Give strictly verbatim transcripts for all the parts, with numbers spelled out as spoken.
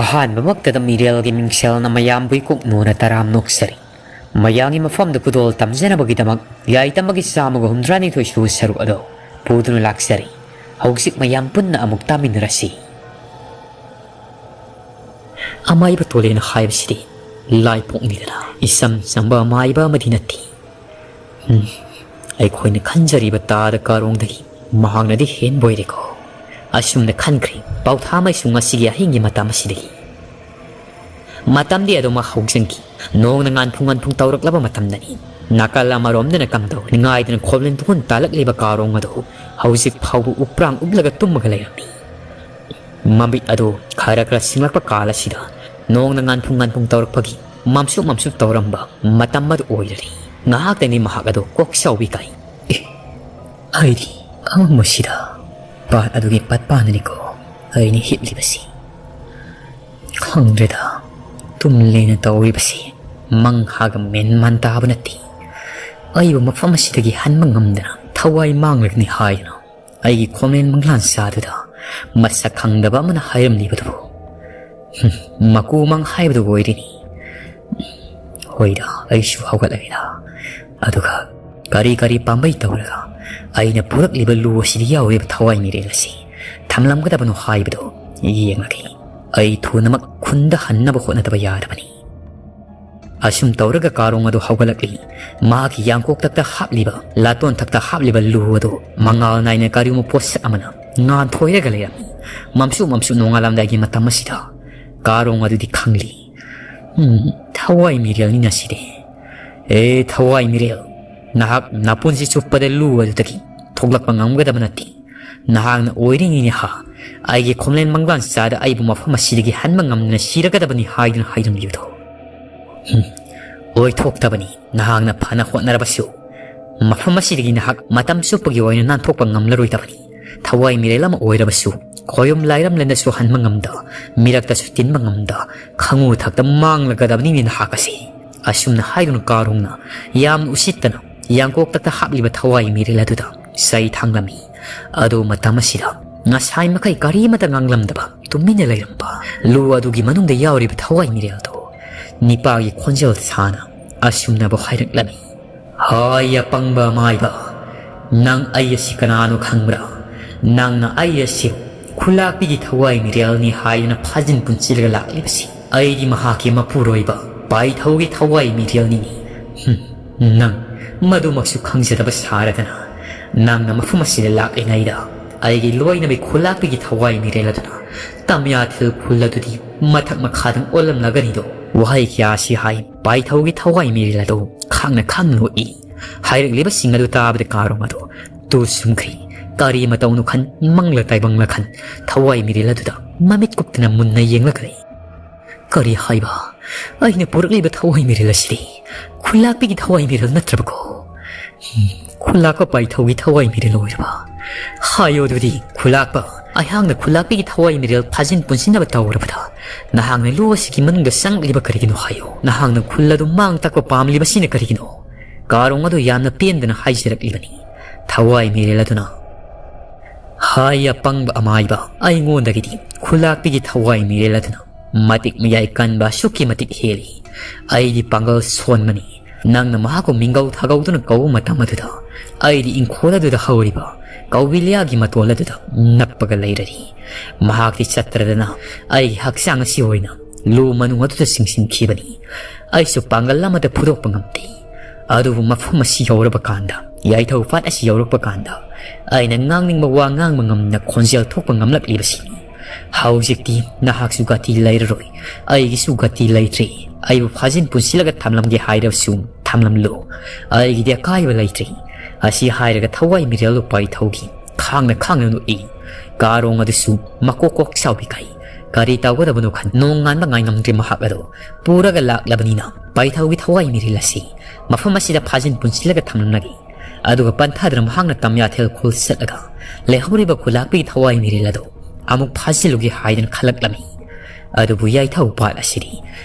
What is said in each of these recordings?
ꯑꯍꯥꯟꯕꯃꯛꯇꯗ ꯃꯤꯔꯦꯜꯒꯤ ꯃꯤꯡꯁꯦꯜꯅ ꯃꯌꯥꯝꯕꯨ ꯏꯀꯨꯛ ꯅꯨꯅ ꯇꯔꯥꯝ ꯅꯣꯛꯆꯔꯤ꯫ ꯃꯌꯥꯝꯒꯤ ꯃꯐꯝꯗ ꯈꯨꯗꯣꯜ ꯇꯝꯖꯅꯕꯒꯤꯗꯃꯛ ꯌꯥꯏꯇꯝꯕꯒꯤ ꯆꯥꯝꯃꯒ ꯍꯨꯝꯗ꯭ꯔꯥꯅꯤꯊꯣꯏ ꯁꯨꯕ ꯁꯔꯨꯛ ꯑꯗꯨ ꯄꯨꯗꯨꯅ ꯂꯥꯛꯆꯔꯤ꯫ ꯍꯧꯖꯤꯛ ꯃꯌꯥꯝ ꯄꯨꯟꯅ ꯑꯃꯨꯛ ꯇꯥꯃꯤꯟꯅꯔꯁꯤ꯫ ꯑꯃꯥꯏꯕ ꯇꯣꯂꯦꯅ ꯍꯥꯏꯕꯁꯤꯗꯤ ꯂꯥꯏꯄꯣꯛꯅꯤꯗꯅ, ꯏꯆꯝ ꯆꯝꯕ ꯑꯃꯥꯏꯕ ꯑꯃꯗꯤ ꯅꯠꯇꯦ꯫ ꯎꯝ, ꯑꯩꯈꯣꯏꯅ ꯈꯟꯖꯔꯤꯕ ꯇꯥꯗ ꯀꯥꯔꯣꯡꯗꯒꯤ ꯃꯍꯥꯛꯅꯗꯤ ꯍꯦꯟꯕ ꯑꯣꯏꯔꯦꯀꯣ꯫ ꯑꯁꯨꯝꯅ ꯈꯟꯈ꯭ꯔꯦ ꯄꯥꯎꯊꯥꯃꯩꯁꯨ ꯉꯁꯤꯒꯤ ꯑꯍꯤꯡꯒꯤ ꯃꯇꯝ ꯑꯁꯤꯗꯒꯤ꯫ ꯃꯇꯝꯗꯤ ꯑꯗꯨꯃꯛ ꯍꯧꯖꯤꯟꯈꯤ꯫ ꯅꯣꯡꯅ ꯉꯥꯟꯐꯨ ꯉꯥꯟꯐꯨ ꯇꯧꯔꯛꯂꯕ ꯃꯇꯝꯗꯅꯤ꯫ ꯅꯥꯀꯜ ꯑꯃꯔꯣꯝꯗꯅ ꯀꯝꯗꯧ ꯉꯥꯏꯗꯅ ꯈꯣꯝꯂꯦꯟ ꯄꯨꯡꯍꯨꯟ ꯇꯥꯜꯂꯛꯂꯤꯕ ꯀꯥꯔꯣꯡ ꯑꯗꯨ ꯍꯧꯖꯤꯛ ꯐꯥꯎꯕ ꯎꯄ꯭ꯔꯥꯡ ꯎꯞꯂꯒ ꯇꯨꯝꯃꯒ ꯂꯩꯔꯝꯃꯤ꯫ ꯃꯃꯤꯠ ꯑꯗꯨ ꯈꯔ ꯈꯔ ꯁꯤꯡꯂꯛꯄ ꯀꯥꯜ ꯑꯁꯤꯗ ꯅꯣꯡꯅ ꯉꯥꯟꯐꯨ ꯉꯥꯟꯐꯨ ꯇꯧꯔꯛꯄꯒꯤ ꯃꯝꯁꯨ ꯃꯝꯁꯨ ꯇꯧꯔꯝꯕ ꯃꯇꯝ ꯑꯗꯨ ꯑꯣꯏꯔꯔꯦ꯫ ꯉꯥꯏꯍꯥꯛꯇꯅꯤ ꯃꯍꯥꯛ ꯑꯗꯨ ꯀꯣꯛ ꯁꯥꯎꯕꯤ ꯀꯥꯏ꯫ ꯑꯦ, ꯑꯩꯗꯤ ꯑꯃꯝꯕꯁꯤꯗ ꯄꯥꯠ ꯑꯗꯨꯒꯤ ꯄꯥꯠꯄꯥꯟꯗꯅꯤꯀꯣ ꯑꯩꯅ ꯍꯤꯞꯂꯤꯕꯁꯤ꯫ ꯈꯪꯗ꯭ꯔꯦꯗ, ꯇꯨꯝꯂꯦꯅ ꯇꯧꯔꯤꯕꯁꯤ ꯃꯪ ꯍꯥꯒ ꯃꯦꯟ ꯃꯥꯟ ꯇꯥꯕ ꯅꯠꯇꯦ꯫ ꯑꯩꯕꯨ ꯃꯐꯝ ꯑꯁꯤꯗꯒꯤ ꯍꯟꯕ ꯉꯝꯗꯅ ꯊꯋꯥꯏ ꯃꯥꯡꯂꯒꯅꯤ ꯍꯥꯏꯗꯅ ꯑꯩꯒꯤ ꯈꯣꯃꯦꯟ ꯃꯪꯂꯥꯟ ꯆꯥꯗꯨꯗ ꯃꯁꯛ ꯈꯪꯗꯕ ꯑꯃꯅ ꯍꯥꯏꯔꯝꯂꯤꯕꯗꯨꯕꯨ꯫ ꯍꯨꯝ, ꯃꯀꯨ ꯃꯪ ꯍꯥꯏꯕꯗꯨ ꯑꯣꯏꯔꯤꯅꯤ꯫ ꯍꯣꯏꯗ, ꯑꯩꯁꯨ ꯍꯧꯒꯠꯂꯒꯦꯗ꯫ ꯑꯗꯨꯒ ꯀꯔꯤ ꯀꯔꯤ ꯄꯥꯝꯕꯩ ꯇꯧꯔꯒ ꯑꯩꯅ ꯄꯨꯔꯛꯂꯤꯕ ꯂꯨ ꯑꯁꯤꯗ ꯌꯥꯎꯔꯤꯕ ꯊꯋꯥꯏ ꯃꯤꯔꯦꯜ ꯑꯁꯤ ꯊꯝꯂꯝꯒꯗꯕꯅꯣ ꯍꯥꯏꯕꯗꯨ ꯌꯦꯡꯂꯒꯦ꯫ ꯑꯩ ꯊꯨꯅꯃꯛ ꯈꯨꯟꯗ ꯍꯟꯅꯕ ꯍꯣꯠꯅꯗꯕ ꯌꯥꯗꯕꯅꯤ꯫ ꯑꯁꯨꯝ ꯇꯧꯔꯒ ꯀꯥꯔꯣꯡ ꯑꯗꯨ ꯍꯧꯒꯠꯂꯛꯂꯤ꯫ ꯃꯍꯥꯛꯀꯤ ꯌꯥꯡꯀꯣꯛ ꯊꯛꯇ ꯍꯥꯞꯂꯤꯕ, ꯂꯥꯇꯣꯟ ꯊꯛꯇ ꯍꯥꯞꯂꯤꯕ ꯂꯨ ꯑꯗꯨ ꯃꯉꯥꯜ ꯅꯥꯏꯅ ꯀꯔꯤꯒꯨꯝꯕ ꯄꯣꯠꯁꯛ ꯑꯃꯅ ꯉꯥꯟꯊꯣꯏꯔꯒ ꯂꯩꯔꯝꯃꯤ꯫ ꯃꯝꯁꯨ ꯃꯝꯁꯨ ꯅꯣꯡꯉꯥꯜꯂꯝꯗꯥꯏꯒꯤ ꯃꯇꯝ ꯑꯁꯤꯗ ꯀꯥꯔꯣꯡ ꯑꯗꯨꯗꯤ ꯈꯪꯂꯤ꯫ ꯎꯝ, ꯊꯋꯥꯏ ꯃꯤꯔꯦꯜꯅꯤꯅ ꯁꯤꯗꯤ꯫ ꯑꯦ ꯊꯋꯥꯏ ꯃꯤꯔꯦꯜ, ꯅꯍꯥꯛ ꯅꯄꯨꯟꯁꯤ ꯆꯨꯞꯄꯗ ꯂꯨ ꯑꯗꯨꯗꯒꯤ ꯊꯣꯛꯂꯛꯄ ꯉꯝꯒꯗꯕ ꯅꯠꯇꯦ꯫ ꯅꯍꯥꯛꯅ ꯑꯣꯏꯔꯤꯉꯩꯅꯦ ꯍꯥ, ꯑꯩꯒꯤ ꯈꯣꯝꯂꯦꯟ ꯃꯪꯂꯥꯟ ꯆꯥꯗ ꯑꯩꯕꯨ ꯃꯐꯝ ꯑꯁꯤꯗꯒꯤ ꯍꯟꯕ ꯉꯝꯗꯅ ꯁꯤꯔꯒꯗꯕꯅꯤ ꯍꯥꯏꯗꯨꯅ ꯍꯥꯏꯔꯝꯂꯤꯕꯗꯣ꯫ ꯎꯝ, ꯑꯣꯏꯊꯣꯛꯇꯕꯅꯤ꯫ ꯅꯍꯥꯛꯅ ꯐꯅ ꯍꯣꯠꯅꯔꯕꯁꯨ ꯃꯐꯝ ꯑꯁꯤꯗꯒꯤ ꯅꯍꯥꯛ ꯃꯇꯝ ꯆꯨꯞꯄꯒꯤ ꯑꯣꯏꯅ ꯅꯥꯟꯊꯣꯛꯄ ꯉꯝꯂꯔꯣꯏꯗꯕꯅꯤ꯫ ꯊꯋꯥꯏ ꯃꯤꯔꯦꯜ ꯑꯃ ꯑꯣꯏꯔꯕꯁꯨ ꯈꯣꯌꯨꯝ ꯂꯥꯏꯔꯝꯂꯦꯟꯗꯁꯨ ꯍꯟꯕ ꯉꯝꯗ, ꯃꯤꯔꯛꯇꯁꯨ ꯇꯤꯟꯕ ꯉꯝꯗ, ꯈꯪꯉꯨ ꯊꯛꯇ ꯃꯥꯡꯂꯒꯗꯕꯅꯤꯅꯦ ꯅꯍꯥꯛ ꯑꯁꯤ꯫ ꯑꯁꯨꯝꯅ ꯍꯥꯏꯗꯨꯅ ꯀꯥꯔꯣꯡꯅ ꯌꯥꯝꯅ ꯎꯁꯤꯠꯇꯅ ꯌꯥꯡꯀꯣꯛꯇꯛꯇ ꯍꯥꯞꯂꯤꯕ ꯊꯋꯥꯏ ꯃꯤꯔꯦꯜ ꯑꯗꯨꯗ ꯆꯩ ꯊꯥꯡꯂꯝꯃꯤ꯫ ꯑꯗꯨ ꯃꯇꯝ ꯑꯁꯤꯗ ꯉꯁꯥꯏ ꯃꯈꯩ ꯀꯔꯤꯃꯇ ꯉꯥꯡꯂꯝꯗꯕ ꯇꯨꯃꯤꯟꯅ ꯂꯩꯔꯝꯕ ꯂꯨ ꯑꯗꯨꯒꯤ ꯃꯅꯨꯡꯗ ꯌꯥꯎꯔꯤꯕ ꯊꯋꯥꯏ ꯃꯤꯔꯦꯜꯗꯣ ꯅꯤꯄꯥꯒꯤ ꯈꯣꯟꯖꯦꯜ ꯁꯥꯅ ꯑꯁꯨꯝꯅꯕꯨ ꯍꯥꯏꯔꯛꯂꯝꯃꯤ꯫ "ꯍꯣꯏ, ꯑꯄꯪꯕ ꯑꯃꯥꯏꯕ, ꯅꯪ ꯑꯩ ꯑꯁꯤ ꯀꯅꯥꯅꯣ ꯈꯪꯕ꯭ꯔꯥ? ꯅꯪꯅ ꯑꯩ ꯑꯁꯤ ꯈꯨꯂꯥꯛꯄꯤꯒꯤ ꯊꯋꯥꯏ ꯃꯤꯔꯦꯜꯅꯤ ꯍꯥꯏꯗꯨꯅ ꯐꯥꯖꯤꯟ ꯄꯨꯟꯁꯤꯜꯂꯒ ꯂꯥꯛꯂꯤꯕꯁꯤ ꯑꯩꯗꯤ ꯃꯍꯥꯛꯀꯤ ꯃꯄꯨꯔꯣꯏꯕ ꯄꯥꯏꯊꯧꯒꯤ ꯊꯋꯥꯏ ꯃꯤꯔꯦꯜꯅꯤꯅꯤ꯫ ꯍꯨꯝ, ꯅꯪ ꯃꯗꯨꯃꯛꯁꯨ ꯈꯪꯖꯗꯕ ꯁꯥꯔꯗꯅ ꯅꯪꯅ ꯃꯐꯝ ꯑꯁꯤꯗ ꯂꯥꯛꯂꯤꯉꯩꯗ ꯑꯩꯒꯤ ꯂꯣꯏꯅꯕꯤ ꯈꯨꯂꯥꯛꯄꯤꯒꯤ ꯊꯋꯥꯏ ꯃꯤꯔꯦꯜ ꯑꯗꯨꯅ ꯇꯝꯌꯥꯊꯤꯜ ꯈꯨꯜ ꯑꯗꯨꯗꯤ ꯃꯊꯛ ꯃꯈꯥꯗꯪ ꯑꯣꯜꯂꯝꯂꯒꯅꯤꯗꯣ?" ꯋꯥꯍꯩ ꯀꯌꯥ ꯑꯁꯤ ꯍꯥꯏ ꯄꯥꯏꯊꯧꯒꯤ ꯊꯋꯥꯏ ꯃꯤꯔꯦꯜ ꯑꯗꯨ ꯈꯥꯡꯅ ꯈꯥꯡꯅ ꯅꯣꯛꯏ꯫ ꯍꯥꯏꯔꯛꯂꯤꯕꯁꯤꯡ ꯑꯗꯨ ꯇꯥꯕꯗ ꯀꯥꯔꯣꯡ ꯑꯗꯨ ꯇꯨ ꯁꯨꯝꯈ꯭ꯔꯤ꯫ ꯀꯔꯤ ꯃꯇꯧꯅꯣ ꯈꯟ, ꯃꯪꯂ ꯇꯥꯏꯕꯪꯂ ꯈꯟ, ꯊꯋꯥꯏ ꯃꯤꯔꯦꯜ ꯑꯗꯨꯗ ꯃꯃꯤꯠ ꯀꯨꯞꯇꯅ ꯃꯨꯟꯅ ꯌꯦꯡꯂꯒ ꯂꯩ꯫ "ꯀꯔꯤ ꯍꯥꯏꯕ? ꯑꯩꯅ ꯄꯨꯔꯛꯂꯤꯕ ꯊꯋꯥꯏ ꯃꯤꯔꯦꯜ ꯑꯁꯤꯗꯤ ꯈꯨꯂꯥꯛꯄꯤꯒꯤ ꯊꯋꯥꯏ ꯃꯤꯔꯦꯜ ꯅꯠꯇ꯭ꯔꯕꯀꯣ? ꯎꯝ, ꯈꯨꯂꯥꯛꯄ ꯄꯥꯏꯊꯧꯒꯤ ꯊꯋꯥꯏ ꯃꯤꯔꯦꯜ ꯑꯣꯏꯔꯕ? ꯍꯥꯏꯌꯣ ꯑꯗꯨꯗꯤ, ꯈꯨꯂꯥꯛꯄ, ꯑꯩꯍꯥꯛꯅ ꯈꯨꯂꯥꯛꯄꯤꯒꯤ ꯊꯋꯥꯏ ꯃꯤꯔꯦꯜ ꯐꯥꯖꯤꯟ ꯄꯨꯟꯁꯤꯟꯅꯕ ꯇꯧꯔꯕꯗ ꯅꯍꯥꯛꯅ ꯂꯨ ꯑꯁꯤꯒꯤ ꯃꯅꯨꯡꯗ ꯆꯪꯂꯤꯕ ꯀꯔꯤꯒꯤꯅꯣ ꯍꯥꯏꯌꯣ? ꯅꯍꯥꯛꯅ ꯈꯨꯜ ꯑꯗꯨ ꯃꯥꯡ ꯇꯥꯛꯄ ꯄꯥꯝꯂꯤꯕꯁꯤꯅ ꯀꯔꯤꯒꯤꯅꯣ?" ꯀꯥꯔꯣꯡ ꯑꯗꯨ ꯌꯥꯝꯅ ꯄꯦꯟꯗꯅ ꯍꯥꯏꯖꯔꯛꯂꯤꯕꯅꯤ꯫ ꯊꯋꯥꯏ ꯃꯤꯔꯦꯜ ꯑꯗꯨꯅ, "ꯍꯥꯏ ꯑꯄꯪꯕ ꯑꯃꯥꯏꯕ, ꯑꯩꯉꯣꯟꯗꯒꯤꯗꯤ ꯈꯨꯂꯥꯛꯄꯤꯒꯤ ꯊꯋꯥꯏ ꯃꯤꯔꯦꯜ ꯑꯗꯨꯅ ꯃꯇꯤꯛ ꯃꯌꯥꯏ ꯀꯟꯕ ꯑꯁꯨꯛꯀꯤ ꯃꯇꯤꯛ ꯍꯦꯜꯂꯤ꯫ ꯑꯩꯗꯤ ꯄꯥꯡꯒꯜ ꯁꯣꯟꯕꯅꯤ꯫ ꯅꯪꯅ ꯃꯍꯥꯛꯄꯨ ꯃꯤꯡꯒꯧ ꯊꯥꯒꯧꯗꯨꯅ ꯀꯧꯕ ꯃꯇꯝ ꯑꯗꯨꯗ ꯑꯩꯗꯤ ꯏꯪꯈꯣꯜ ꯑꯗꯨꯗ ꯍꯧꯔꯤꯕ ꯀꯧꯕꯤꯂꯤꯌꯥꯒꯤ ꯃꯇꯣꯜ ꯑꯗꯨꯗ ꯅꯞꯄꯒ ꯂꯩꯔꯔꯤ꯫ ꯃꯍꯥꯛꯇꯤ ꯆꯠꯇ꯭ꯔꯗꯅ ꯑꯩꯒꯤ ꯍꯛꯆꯥꯡ ꯑꯁꯤ ꯑꯣꯏꯅ ꯂꯨ ꯃꯅꯨꯡ ꯑꯗꯨꯗ ꯆꯤꯡꯁꯤꯟꯈꯤꯕꯅꯤ꯫ ꯑꯩꯁꯨ ꯄꯥꯡꯒꯜ ꯑꯃꯠꯇ ꯐꯨꯗꯣꯛꯄ ꯉꯝꯗꯦ꯫ ꯑꯗꯨꯕꯨ ꯃꯐꯝ ꯑꯁꯤ ꯌꯧꯔꯕ ꯀꯥꯟꯗ, ꯌꯥꯏꯊꯧ ꯄꯥꯠ ꯑꯁꯤ ꯌꯧꯔꯛꯄ ꯀꯥꯟꯗ, ꯑꯩꯅ ꯉꯥꯡꯅꯤꯡꯕ ꯋꯥ ꯉꯥꯡꯕ ꯉꯝꯅ ꯈꯣꯟꯖꯦꯜ ꯊꯣꯛꯄ ꯉꯝꯂꯛꯂꯤꯕꯁꯤꯅꯤ꯫ ꯍꯧꯖꯤꯛꯇꯤ ꯅꯍꯥꯛꯁꯨ ꯒꯇꯤ ꯂꯩꯔꯔꯣꯏ, ꯑꯩꯒꯤꯁꯨ ꯒꯇꯤ ꯂꯩꯇ꯭ꯔꯦ꯫ ꯑꯩꯕꯨ ꯐꯥꯖꯤꯟ ꯄꯨꯟꯁꯤꯜꯂꯒ ꯊꯝꯂꯝꯒꯦ ꯍꯥꯏꯔꯕꯁꯨ ꯊꯝꯂꯝꯂꯨ, ꯑꯩꯒꯤꯗꯤ ꯑꯀꯥꯏꯕ ꯂꯩꯇ꯭ꯔꯦ꯫" ꯑꯁꯤ ꯍꯥꯏꯔꯒ ꯊꯋꯥꯏ ꯃꯤꯔꯦꯜ ꯂꯨꯄꯥꯏ ꯊꯧꯈꯤ꯫ ꯈꯥꯡꯅ ꯈꯥꯡꯅ ꯅꯣꯛꯏ꯫ ꯀꯥꯔꯣꯡ ꯑꯗꯨꯁꯨ ꯃꯀꯣꯛ ꯀꯣꯛ ꯆꯥꯎꯕꯤ ꯀꯥꯏ꯫ ꯀꯔꯤ ꯇꯧꯒꯗꯕꯅꯣ ꯈꯟ ꯅꯣꯡ ꯉꯥꯟꯕ ꯉꯥꯏꯉꯝꯗ꯭ꯔꯦ ꯃꯍꯥꯛ ꯑꯗꯣ꯫ ꯄꯨꯔꯒ ꯂꯥꯛꯂꯕꯅꯤꯅ ꯄꯥꯏꯊꯧꯒꯤ ꯊꯋꯥꯏ ꯃꯤꯔꯦꯜ ꯑꯁꯤ ꯃꯐꯝ ꯑꯁꯤꯗ ꯐꯥꯖꯤꯟ ꯄꯨꯟꯁꯤꯜꯂꯒ ꯊꯝꯂꯝꯂꯒꯦ꯫ ꯑꯗꯨꯒ ꯄꯟꯊꯥꯗ꯭ꯔ ꯃꯍꯥꯛꯅ ꯇꯝꯌꯥꯊꯦꯜ ꯈꯨꯜ ꯆꯠꯂꯒ ꯂꯩꯍꯧꯔꯤꯕ ꯈꯨꯂꯥꯛꯄꯤꯒꯤ ꯊꯋꯥꯏ ꯃꯤꯔꯦꯜ ꯑꯗꯨ ꯑꯃꯨꯛ ꯐꯥꯖꯤꯜꯂꯨꯒꯦ ꯍꯥꯏꯗꯅ ꯈꯜꯂꯛꯂꯝꯃꯤ꯫ ꯑꯗꯨꯕꯨ ꯌꯥꯏꯊꯧ ꯄꯥꯠ ꯑꯁꯤꯗꯤ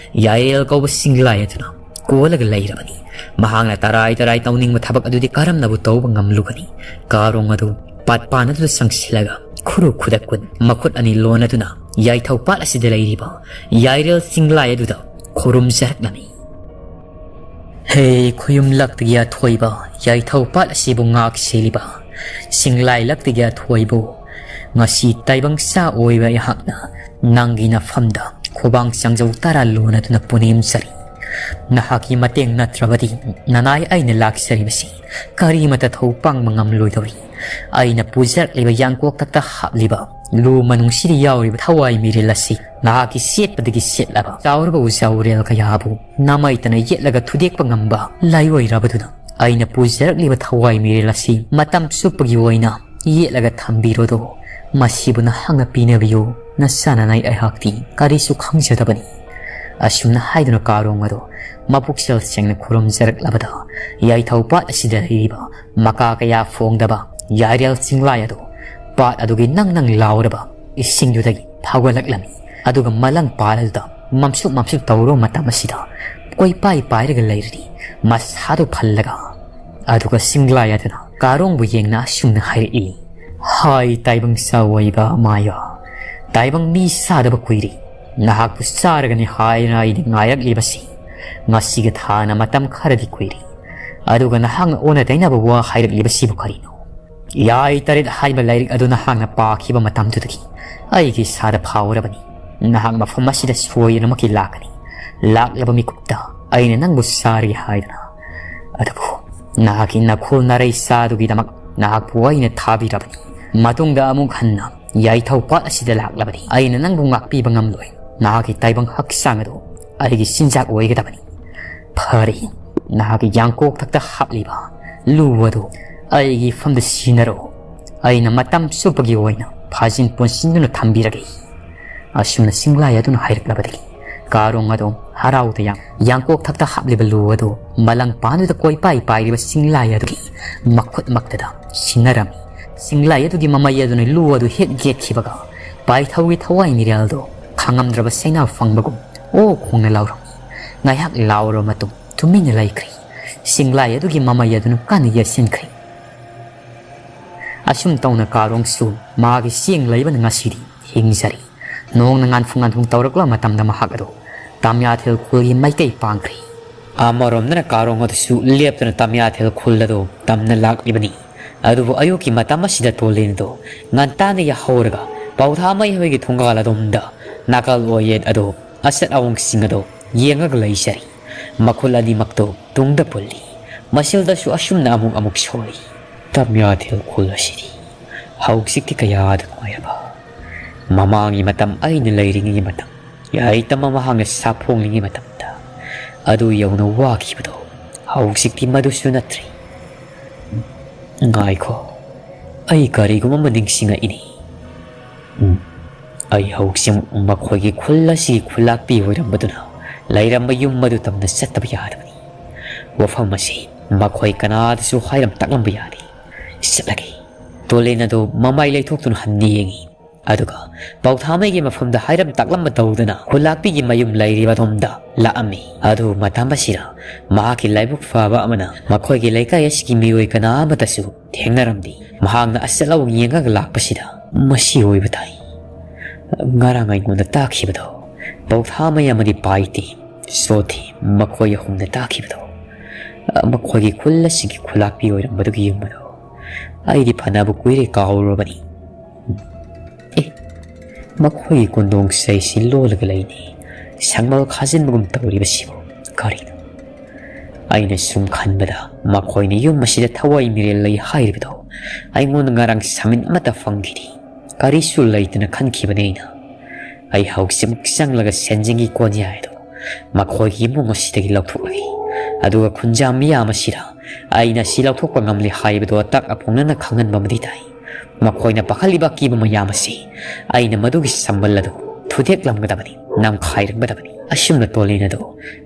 ꯌꯥꯏꯔꯦꯜ ꯀꯧꯕ ꯆꯤꯡꯂꯥꯏ ꯑꯗꯨꯅ ꯀꯣꯜꯂꯒ ꯂꯩꯔꯕꯅꯤ꯫ ꯃꯍꯥꯛꯅ ꯇꯔꯥꯏ ꯇꯔꯥꯏ ꯇꯧꯅꯤꯡꯕ ꯊꯕꯛ ꯑꯗꯨꯗꯤ ꯀꯔꯝꯅꯕꯨ ꯇꯧꯕ ꯉꯝꯂꯨꯒꯅꯤ? ꯀꯥꯔꯣꯡ ꯑꯗꯨ ꯄꯥꯠ ꯄꯥꯟ ꯑꯗꯨꯗ ꯆꯪꯁꯤꯜꯂꯒ ꯈꯨꯔꯨ ꯈꯨꯗꯛ ꯀꯨꯟ ꯃꯈꯨꯠ ꯑꯅꯤ ꯂꯣꯟꯅꯗꯨꯅ ꯌꯥꯏꯊꯧ ꯄꯥꯠ ꯑꯁꯤꯗ ꯂꯩꯔꯤꯕ ꯌꯥꯏꯔꯦꯜ ꯆꯤꯡꯂꯥꯏ ꯑꯗꯨꯗ ꯈꯨꯔꯨꯝꯖꯔꯛꯂꯝꯃꯤ꯫ ꯍꯦ ꯈꯨꯌꯨꯝ ꯂꯛꯇꯒꯤ ꯑꯊꯣꯏꯕ, ꯌꯥꯏꯊꯧ ꯄꯥꯠ ꯑꯁꯤꯕꯨ ꯉꯥꯛ ꯁꯦꯜꯂꯤꯕ ꯆꯤꯡꯂꯥꯏ ꯂꯛꯇꯒꯤ ꯑꯊꯣꯏꯕꯨ, ꯉꯁꯤ ꯇꯥꯏꯕꯪ ꯆꯥ ꯑꯣꯏꯕ ꯑꯩꯍꯥꯛꯅ ꯅꯪꯒꯤ ꯅꯐꯝꯗ ꯈꯨꯕꯥꯡ ꯆꯪꯖꯧ ꯇꯔꯥ ꯂꯣꯟꯅꯗꯨꯅ ꯄꯨꯅꯦꯝꯖꯔꯤ꯫ ꯅꯍꯥꯛꯀꯤ ꯃꯇꯦꯡ ꯅꯠꯇ꯭ꯔꯕꯗꯤ ꯅꯅꯥꯏ ꯑꯩꯅ ꯂꯥꯛꯆꯔꯤꯕꯁꯤ ꯀꯔꯤꯃꯠꯇ ꯊꯧ ꯄꯥꯡꯕ ꯉꯝꯂꯣꯏꯗꯧꯔꯤ꯫ ꯑꯩꯅ ꯄꯨꯖꯔꯛꯂꯤꯕ ꯌꯥꯡꯀꯣꯛ ꯊꯛꯇ ꯍꯥꯞꯂꯤꯕ ꯂꯨ ꯃꯅꯨꯡꯁꯤꯗ ꯌꯥꯎꯔꯤꯕ ꯊꯋꯥꯏ ꯃꯤꯔꯦꯜ ꯑꯁꯤ ꯅꯍꯥꯛꯀꯤ ꯁꯦꯠꯄꯗꯒꯤ ꯁꯦꯠꯂꯕ ꯆꯥꯎꯔꯕ ꯎꯖꯥꯎꯔꯦꯜ ꯀꯌꯥꯕꯨ ꯅꯃꯩꯇꯅ ꯌꯦꯠꯂꯒ ꯊꯨꯗꯦꯛꯄ ꯉꯝꯕ ꯂꯥꯏꯑꯣꯏꯔꯕꯗꯨꯅ ꯑꯩꯅ ꯄꯨꯖꯔꯛꯂꯤꯕ ꯊꯋꯥꯏ ꯃꯤꯔꯦꯜ ꯑꯁꯤ ꯃꯇꯝ ꯆꯨꯞꯄꯒꯤ ꯑꯣꯏꯅ ꯌꯦꯠꯂꯒ ꯊꯝꯕꯤꯔꯣꯗꯣ꯫ ꯃꯁꯤꯕꯨ ꯅꯍꯥꯛꯅ ꯄꯤꯅꯕꯤꯌꯨ꯫ ꯅꯆꯥꯅꯅꯥꯏ ꯑꯩꯍꯥꯛꯇꯤ ꯀꯔꯤꯁꯨ ꯈꯪꯖꯗꯕꯅꯤ꯫ ꯑꯁꯨꯝꯅ ꯍꯥꯏꯗꯨꯅ ꯀꯥꯔꯣꯡ ꯑꯗꯨ ꯃꯄꯨꯛꯆꯦꯜ ꯁꯦꯡꯅ ꯈꯨꯔꯨꯝꯖꯔꯛꯂꯕꯗ ꯌꯥꯏꯊꯧ ꯄꯥꯠ ꯑꯁꯤꯗ ꯂꯩꯔꯤꯕ ꯃꯀꯥ ꯀꯌꯥ ꯐꯣꯡꯗꯕ ꯌꯥꯏꯔꯦꯜ ꯆꯤꯡꯂꯥꯏ ꯑꯗꯨ ꯄꯥꯠ ꯑꯗꯨꯒꯤ ꯅꯪ ꯅꯪ ꯂꯥꯎꯔꯕ ꯏꯁꯤꯡꯗꯨꯗꯒꯤ ꯐꯥꯎꯒꯠꯂꯛꯂꯝꯃꯤ꯫ ꯑꯗꯨꯒ ꯃꯂꯪ ꯄꯥꯠ ꯑꯗꯨꯗ ꯃꯝꯁꯨꯛ ꯃꯝꯁꯨꯛ ꯇꯧꯔꯨꯕ ꯃꯇꯝ ꯑꯁꯤꯗ ꯀꯣꯏꯄꯥꯏ ꯄꯥꯏꯔꯒ ꯂꯩꯔꯤꯅꯤ ꯃꯁꯥꯗꯨ ꯐꯜꯂꯒ꯫ ꯑꯗꯨꯒ ꯆꯤꯡꯂꯥꯏ ꯑꯗꯨꯅ ꯀꯥꯔꯣꯡꯕꯨ ꯌꯦꯡꯅ ꯑꯁꯨꯝꯅ ꯍꯥꯏꯔꯛꯏ, "ꯍꯥꯏ ꯇꯥꯏꯕꯪ ꯆꯥꯎ ꯑꯣꯏꯕ ꯃꯥꯌꯥ, ꯇꯥꯏꯕꯪ ꯃꯤ ꯆꯥꯗꯕ ꯀꯨꯏꯔꯦ꯫ ꯅꯍꯥꯛꯄꯨ ꯆꯥꯔꯒꯅꯤ ꯍꯥꯏꯅ ꯑꯩꯅ ꯉꯥꯏꯔꯛꯂꯤꯕꯁꯤ ꯉꯁꯤꯒ ꯊꯥꯅ ꯃꯇꯝ ꯈꯔꯗꯤ ꯀꯨꯏꯔꯦ꯫ ꯑꯗꯨꯒ ꯅꯍꯥꯛꯅ ꯑꯣꯟꯅ ꯇꯩꯅꯕ ꯋꯥ ꯍꯥꯏꯔꯛꯂꯤꯕꯁꯤꯕꯨ ꯀꯔꯤꯅꯣ? ꯌꯥꯏ ꯇꯔꯦꯠ ꯍꯥꯏꯕ ꯂꯥꯏꯔꯤꯛ ꯑꯗꯨ ꯅꯍꯥꯛꯅ ꯄꯥꯈꯤꯕ ꯃꯇꯝꯗꯨꯗꯒꯤ ꯑꯩꯒꯤ ꯏꯁꯥꯗ ꯐꯥꯎꯔꯕꯅꯤ꯫ ꯅꯍꯥꯛ ꯃꯐꯝ ꯑꯁꯤꯗ ꯁꯣꯏꯗꯅꯃꯛꯀꯤ ꯂꯥꯛꯀꯅꯤ꯫ ꯂꯥꯛꯂꯕ ꯃꯤꯀꯨꯞꯇ ꯑꯩꯅ ꯅꯪꯕꯨ ꯆꯥꯔꯒꯦ ꯍꯥꯏꯗꯅ꯫ ꯑꯗꯨꯕꯨ ꯅꯍꯥꯛꯀꯤ ꯅꯈꯣꯜ ꯅꯔꯩ ꯆꯥꯗꯨꯒꯤꯗꯃꯛ ꯅꯍꯥꯛꯄꯨ ꯑꯩꯅ ꯊꯥꯕꯤꯔꯕꯅꯤ꯫ ꯃꯇꯨꯡꯗ ꯑꯃꯨꯛ ꯍꯟꯅ ꯌꯥꯏꯊꯧ ꯄꯥꯠ ꯑꯁꯤꯗ ꯂꯥꯛꯂꯕꯗꯤ ꯑꯩꯅ ꯅꯪꯕꯨ ꯉꯥꯛꯄꯤꯕ ꯉꯝꯂꯣꯏ꯫ ꯅꯍꯥꯛꯀꯤ ꯇꯥꯏꯕꯪ ꯍꯛꯆꯥꯡ ꯑꯗꯨ ꯑꯩꯒꯤ ꯆꯤꯟꯖꯥꯛ ꯑꯣꯏꯒꯗꯕꯅꯤ꯫ ꯐꯔꯦ, ꯅꯍꯥꯛꯀꯤ ꯌꯥꯡꯀꯣꯛ ꯊꯛꯇ ꯍꯥꯞꯂꯤꯕ ꯂꯨ ꯑꯗꯨ ꯑꯩꯒꯤ ꯐꯝꯗ ꯁꯤꯟꯅꯔꯣ꯫ ꯑꯩꯅ ꯃꯇꯝ ꯆꯨꯞꯄꯒꯤ ꯑꯣꯏꯅ ꯐꯥꯖꯤꯟ ꯄꯨꯟꯁꯤꯟꯗꯨꯅ ꯊꯝꯕꯤꯔꯒꯦ꯫" ꯑꯁꯨꯝꯅ ꯆꯤꯡꯂꯥꯏ ꯑꯗꯨꯅ ꯍꯥꯏꯔꯛꯂꯕꯗꯒꯤ ꯀꯥꯔꯣꯡ ꯑꯗꯨ ꯍꯔꯥꯎꯗ ꯌꯥꯝ ꯌꯥꯡꯀꯣꯛ ꯊꯛꯇ ꯍꯥꯞꯂꯤꯕ ꯂꯨ ꯑꯗꯨ ꯃꯂꯪ ꯄꯥꯟꯗꯨꯗ ꯀꯣꯏꯄꯥꯏ ꯄꯥꯏꯔꯤꯕ ꯆꯤꯡꯂꯥꯏ ꯑꯗꯨꯒꯤ ꯃꯈꯨꯠꯃꯛꯇꯗ ꯁꯤꯟꯅꯔꯝꯃꯤ꯫ ꯆꯤꯡꯂꯥꯏ ꯑꯗꯨꯒꯤ ꯃꯃꯩ ꯑꯗꯨꯅ ꯂꯨ ꯑꯗꯨ ꯍꯦꯛ ꯌꯦꯠꯈꯤꯕꯒ ꯄꯥꯏꯊꯧꯒꯤ ꯊꯋꯥꯏ ꯃꯤꯔꯦꯜꯗꯨ ꯈꯥꯡꯉꯝꯗ꯭ꯔꯕ ꯆꯩꯅꯥ ꯐꯪꯕꯒꯨꯝ ꯑꯣ ꯈꯣꯡꯅ ꯂꯥꯎꯔꯝꯃꯤ꯫ ꯉꯥꯏꯍꯥꯛ ꯂꯥꯎꯔꯕ ꯃꯇꯨꯡ ꯇꯨꯃꯤꯟꯅ ꯂꯩꯈ꯭ꯔꯦ꯫ ꯆꯤꯡꯂꯥꯏ ꯑꯗꯨꯒꯤ ꯃꯃꯩ ꯑꯗꯨꯅ ꯀꯟꯅ ꯌꯩꯁꯤꯟꯈ꯭ꯔꯦ꯫ ꯑꯁꯨꯝ ꯇꯧꯅ ꯀꯥꯔꯣꯡꯁꯨ ꯃꯥꯒꯤ ꯆꯦꯡ ꯂꯩꯕꯅ ꯉꯁꯤꯗꯤ ꯍꯤꯡꯖꯔꯤ꯫ ꯅꯣꯡꯅ ꯉꯥꯟꯐꯨ ꯉꯥꯟꯐꯨ ꯇꯧꯔꯛꯂꯕ ꯃꯇꯝꯗ ꯃꯍꯥꯛ ꯑꯗꯨ ꯇꯥꯃꯤꯌꯥꯊꯦꯜ ꯈꯨꯜꯒꯤ ꯃꯥꯏꯀꯩ ꯄꯥꯡꯈ꯭ꯔꯦ꯫ ꯑꯃꯔꯣꯝꯗꯅ ꯀꯥꯔꯣꯡ ꯑꯗꯨꯁꯨ ꯂꯦꯞꯇꯅ ꯇꯥꯃꯤꯌꯥꯊꯦꯜ ꯈꯨꯜ ꯑꯗꯨ ꯇꯝꯅ ꯂꯥꯛꯂꯤꯕꯅꯤ꯫ ꯑꯗꯨꯕꯨ ꯑꯌꯨꯛꯀꯤ ꯃꯇꯝ ꯑꯁꯤꯗ ꯇꯣꯂꯤꯟ ꯑꯗꯨ ꯉꯟꯇꯥꯅ ꯌꯥꯍꯧꯔꯒ ꯄꯧꯊꯥꯃꯩ ꯍꯣꯏꯒꯤ ꯊꯣꯡꯒꯥꯜ ꯑꯗꯣꯝꯗ ꯅꯥꯀꯜ ꯑꯣꯏꯌꯦꯠ ꯑꯗꯨ ꯑꯆꯠ ꯑꯋꯣꯡꯁꯤꯡ ꯑꯗꯨ ꯌꯦꯡꯉꯒ ꯂꯩꯖꯔꯤ꯫ ꯃꯈꯨꯜ ꯑꯅꯤꯃꯛꯇꯨ ꯇꯨꯡꯗ ꯄꯨꯜꯂꯤ꯫ ꯃꯁꯤꯜꯗꯁꯨ ꯑꯁꯨꯝꯅ ꯑꯃꯨꯛ ꯑꯃꯨꯛ ꯁꯣꯛꯏ꯫ ꯇꯥꯃꯤꯌꯥꯊꯦꯜ ꯈꯨꯜ ꯑꯁꯤꯗꯤ ꯍꯧꯖꯤꯛꯇꯤ ꯀꯌꯥꯗ ꯅꯨꯡꯉꯥꯏꯔꯕ꯫ ꯃꯃꯥꯡꯒꯤ ꯃꯇꯝ ꯑꯩꯅ ꯂꯩꯔꯤꯉꯩꯒꯤ ꯃꯇꯝ, ꯌꯥꯏꯇꯝ ꯑꯃ ꯃꯍꯥꯛꯅ ꯁꯥꯐꯣꯡꯂꯤꯉꯩ ꯃꯇꯝꯗ ꯑꯗꯨ ꯌꯧꯅ ꯋꯥꯈꯤꯕꯗꯣ ꯍꯧꯖꯤꯛꯇꯤ ꯃꯗꯨꯁꯨ ꯅꯠꯇ꯭ꯔꯦ꯫ ꯉꯥꯏꯈꯣ, ꯑꯩ ꯀꯔꯤꯒꯨꯝꯕ ꯑꯃ ꯅꯤꯡꯁꯤꯡꯉꯛꯏꯅꯤ꯫ ꯎꯝ, ꯑꯩ ꯍꯧꯖꯤꯛ ꯃꯈꯣꯏꯒꯤ ꯈꯨꯜ ꯑꯁꯤꯒꯤ ꯈꯨꯜꯂꯥꯛꯄꯤ ꯑꯣꯏꯔꯝꯕꯗꯨꯅ ꯂꯩꯔꯝꯕ ꯌꯨꯝ ꯑꯗꯨ ꯇꯝꯅ ꯆꯠꯇꯕ ꯌꯥꯗꯕꯅꯤ꯫ ꯋꯥꯐꯝ ꯑꯁꯤ ꯃꯈꯣꯏ ꯀꯅꯥꯗꯁꯨ ꯍꯥꯏꯔꯝ ꯇꯥꯛꯂꯝꯕ ꯌꯥꯗꯦ꯫ ꯆꯠꯂꯒꯦ꯫ ꯇꯣꯂꯦꯟ ꯑꯗꯨ ꯃꯃꯥꯏ ꯂꯩꯊꯣꯛꯇꯨꯅ ꯍꯟꯅ ꯌꯦꯡꯉꯤ꯫ ꯑꯗꯨꯒ ꯄꯥꯎꯊꯥꯃꯩꯒꯤ ꯃꯐꯝꯗ ꯍꯥꯏꯔꯝ ꯇꯥꯛꯂꯝꯕ ꯇꯧꯗꯨꯅ ꯈꯨꯜꯂꯥꯛꯄꯤꯒꯤ ꯃꯌꯨꯝ ꯂꯩꯔꯤꯕ ꯑꯗꯣꯝꯗ ꯂꯥꯛꯑꯝꯃꯤ꯫ ꯑꯗꯨ ꯃꯇꯝ ꯑꯁꯤꯗ ꯃꯍꯥꯛꯀꯤ ꯂꯥꯏꯕꯛ ꯐꯕ ꯑꯃꯅ ꯃꯈꯣꯏꯒꯤ ꯂꯩꯀꯥꯏ ꯑꯁꯤꯒꯤ ꯃꯤꯑꯣꯏ ꯀꯅꯥ ꯑꯃꯠꯇꯁꯨ ꯊꯦꯡꯅꯔꯝꯗꯦ꯫ ꯃꯍꯥꯛꯅ ꯑꯆꯠ ꯑꯋꯣꯡ ꯌꯦꯡꯉꯒ ꯂꯥꯛꯄꯁꯤꯗ ꯃꯁꯤ ꯑꯣꯏꯕ ꯇꯥꯏ꯫ ꯉꯔꯥꯡ ꯑꯩꯉꯣꯟꯗ ꯇꯥꯛꯈꯤꯕꯗꯣ, ꯄꯧꯊꯥꯃꯩ ꯑꯃꯗꯤ ꯄꯥꯏꯇꯦ, ꯁꯣꯊꯤ, ꯃꯈꯣꯏ ꯑꯍꯨꯝꯅ ꯇꯥꯛꯈꯤꯕꯗꯣ, ꯃꯈꯣꯏꯒꯤ ꯈꯨꯜ ꯑꯁꯤꯒꯤ ꯈꯨꯂꯥꯛꯄꯤ ꯑꯣꯏꯔꯝꯕꯗꯨꯒꯤ ꯌꯨꯝ ꯑꯗꯣ ꯑꯩꯗꯤ ꯐꯅꯕ ꯀꯨꯏꯔꯦ ꯀꯥꯎꯔꯨꯔꯕꯅꯤ꯫ ꯑꯦ, ꯃꯈꯣꯏꯒꯤ ꯀꯣꯟꯗꯣꯡ ꯆꯩꯁꯤ ꯂꯣꯜꯂꯒ ꯂꯩꯅꯤ꯫ ꯁꯪꯕꯜ ꯈꯥꯖꯤꯟꯕꯒꯨꯝ ꯇꯧꯔꯤꯕꯁꯤꯕꯨ ꯀꯔꯤꯅꯣ? ꯑꯩꯅ ꯁꯨꯝ ꯈꯟꯕꯗ ꯃꯈꯣꯏꯅ ꯌꯨꯝ ꯑꯁꯤꯗ ꯊꯋꯥꯏ ꯃꯤꯔꯦꯜ ꯂꯩ ꯍꯥꯏꯔꯤꯕꯗꯣ ꯑꯩꯉꯣꯟꯗ ꯉꯔꯥꯡ ꯁꯃꯤꯟ ꯑꯃꯠꯇ ꯐꯪꯈꯤꯗꯦ꯫ ꯀꯔꯤꯁꯨ ꯂꯩꯇꯅ ꯈꯟꯈꯤꯕꯅꯤ ꯑꯩꯅ꯫ ꯑꯩ ꯍꯧꯖꯤꯛꯃꯛ ꯆꯪꯂꯒ ꯁꯦꯟꯖꯦꯡꯒꯤ ꯀꯣꯟꯌꯥꯏ ꯑꯗꯨ ꯃꯈꯣꯏꯒꯤ ꯏꯃꯨꯡ ꯑꯁꯤꯗꯒꯤ ꯂꯧꯊꯣꯛꯂꯒꯦ꯫ ꯑꯗꯨꯒ ꯈꯨꯟꯖꯥ ꯃꯤꯌꯥꯝ ꯑꯁꯤꯗ ꯑꯩꯅ ꯁꯤ ꯂꯧꯊꯣꯛꯄ ꯉꯝꯂꯦ ꯍꯥꯏꯕꯗꯨ ꯑꯇꯥꯛ ꯑꯐꯣꯡꯅꯅ ꯈꯪꯍꯟꯕ ꯑꯃꯗꯤ ꯇꯥꯏ꯫ ꯃꯈꯣꯏꯅ ꯄꯥꯈꯠꯂꯤꯕ ꯑꯀꯤꯕ ꯃꯌꯥꯝ ꯑꯁꯤ ꯑꯩꯅ ꯃꯗꯨꯒꯤ ꯁꯝꯕꯜ ꯑꯗꯨ ꯊꯨꯗꯦꯛꯂꯝꯒꯗꯕꯅꯤ, ꯅꯝꯈꯥꯏꯔꯝꯒꯗꯕꯅꯤ꯫ ꯑꯁꯨꯝꯅ ꯇꯣꯂꯦꯟ ꯑꯗꯨ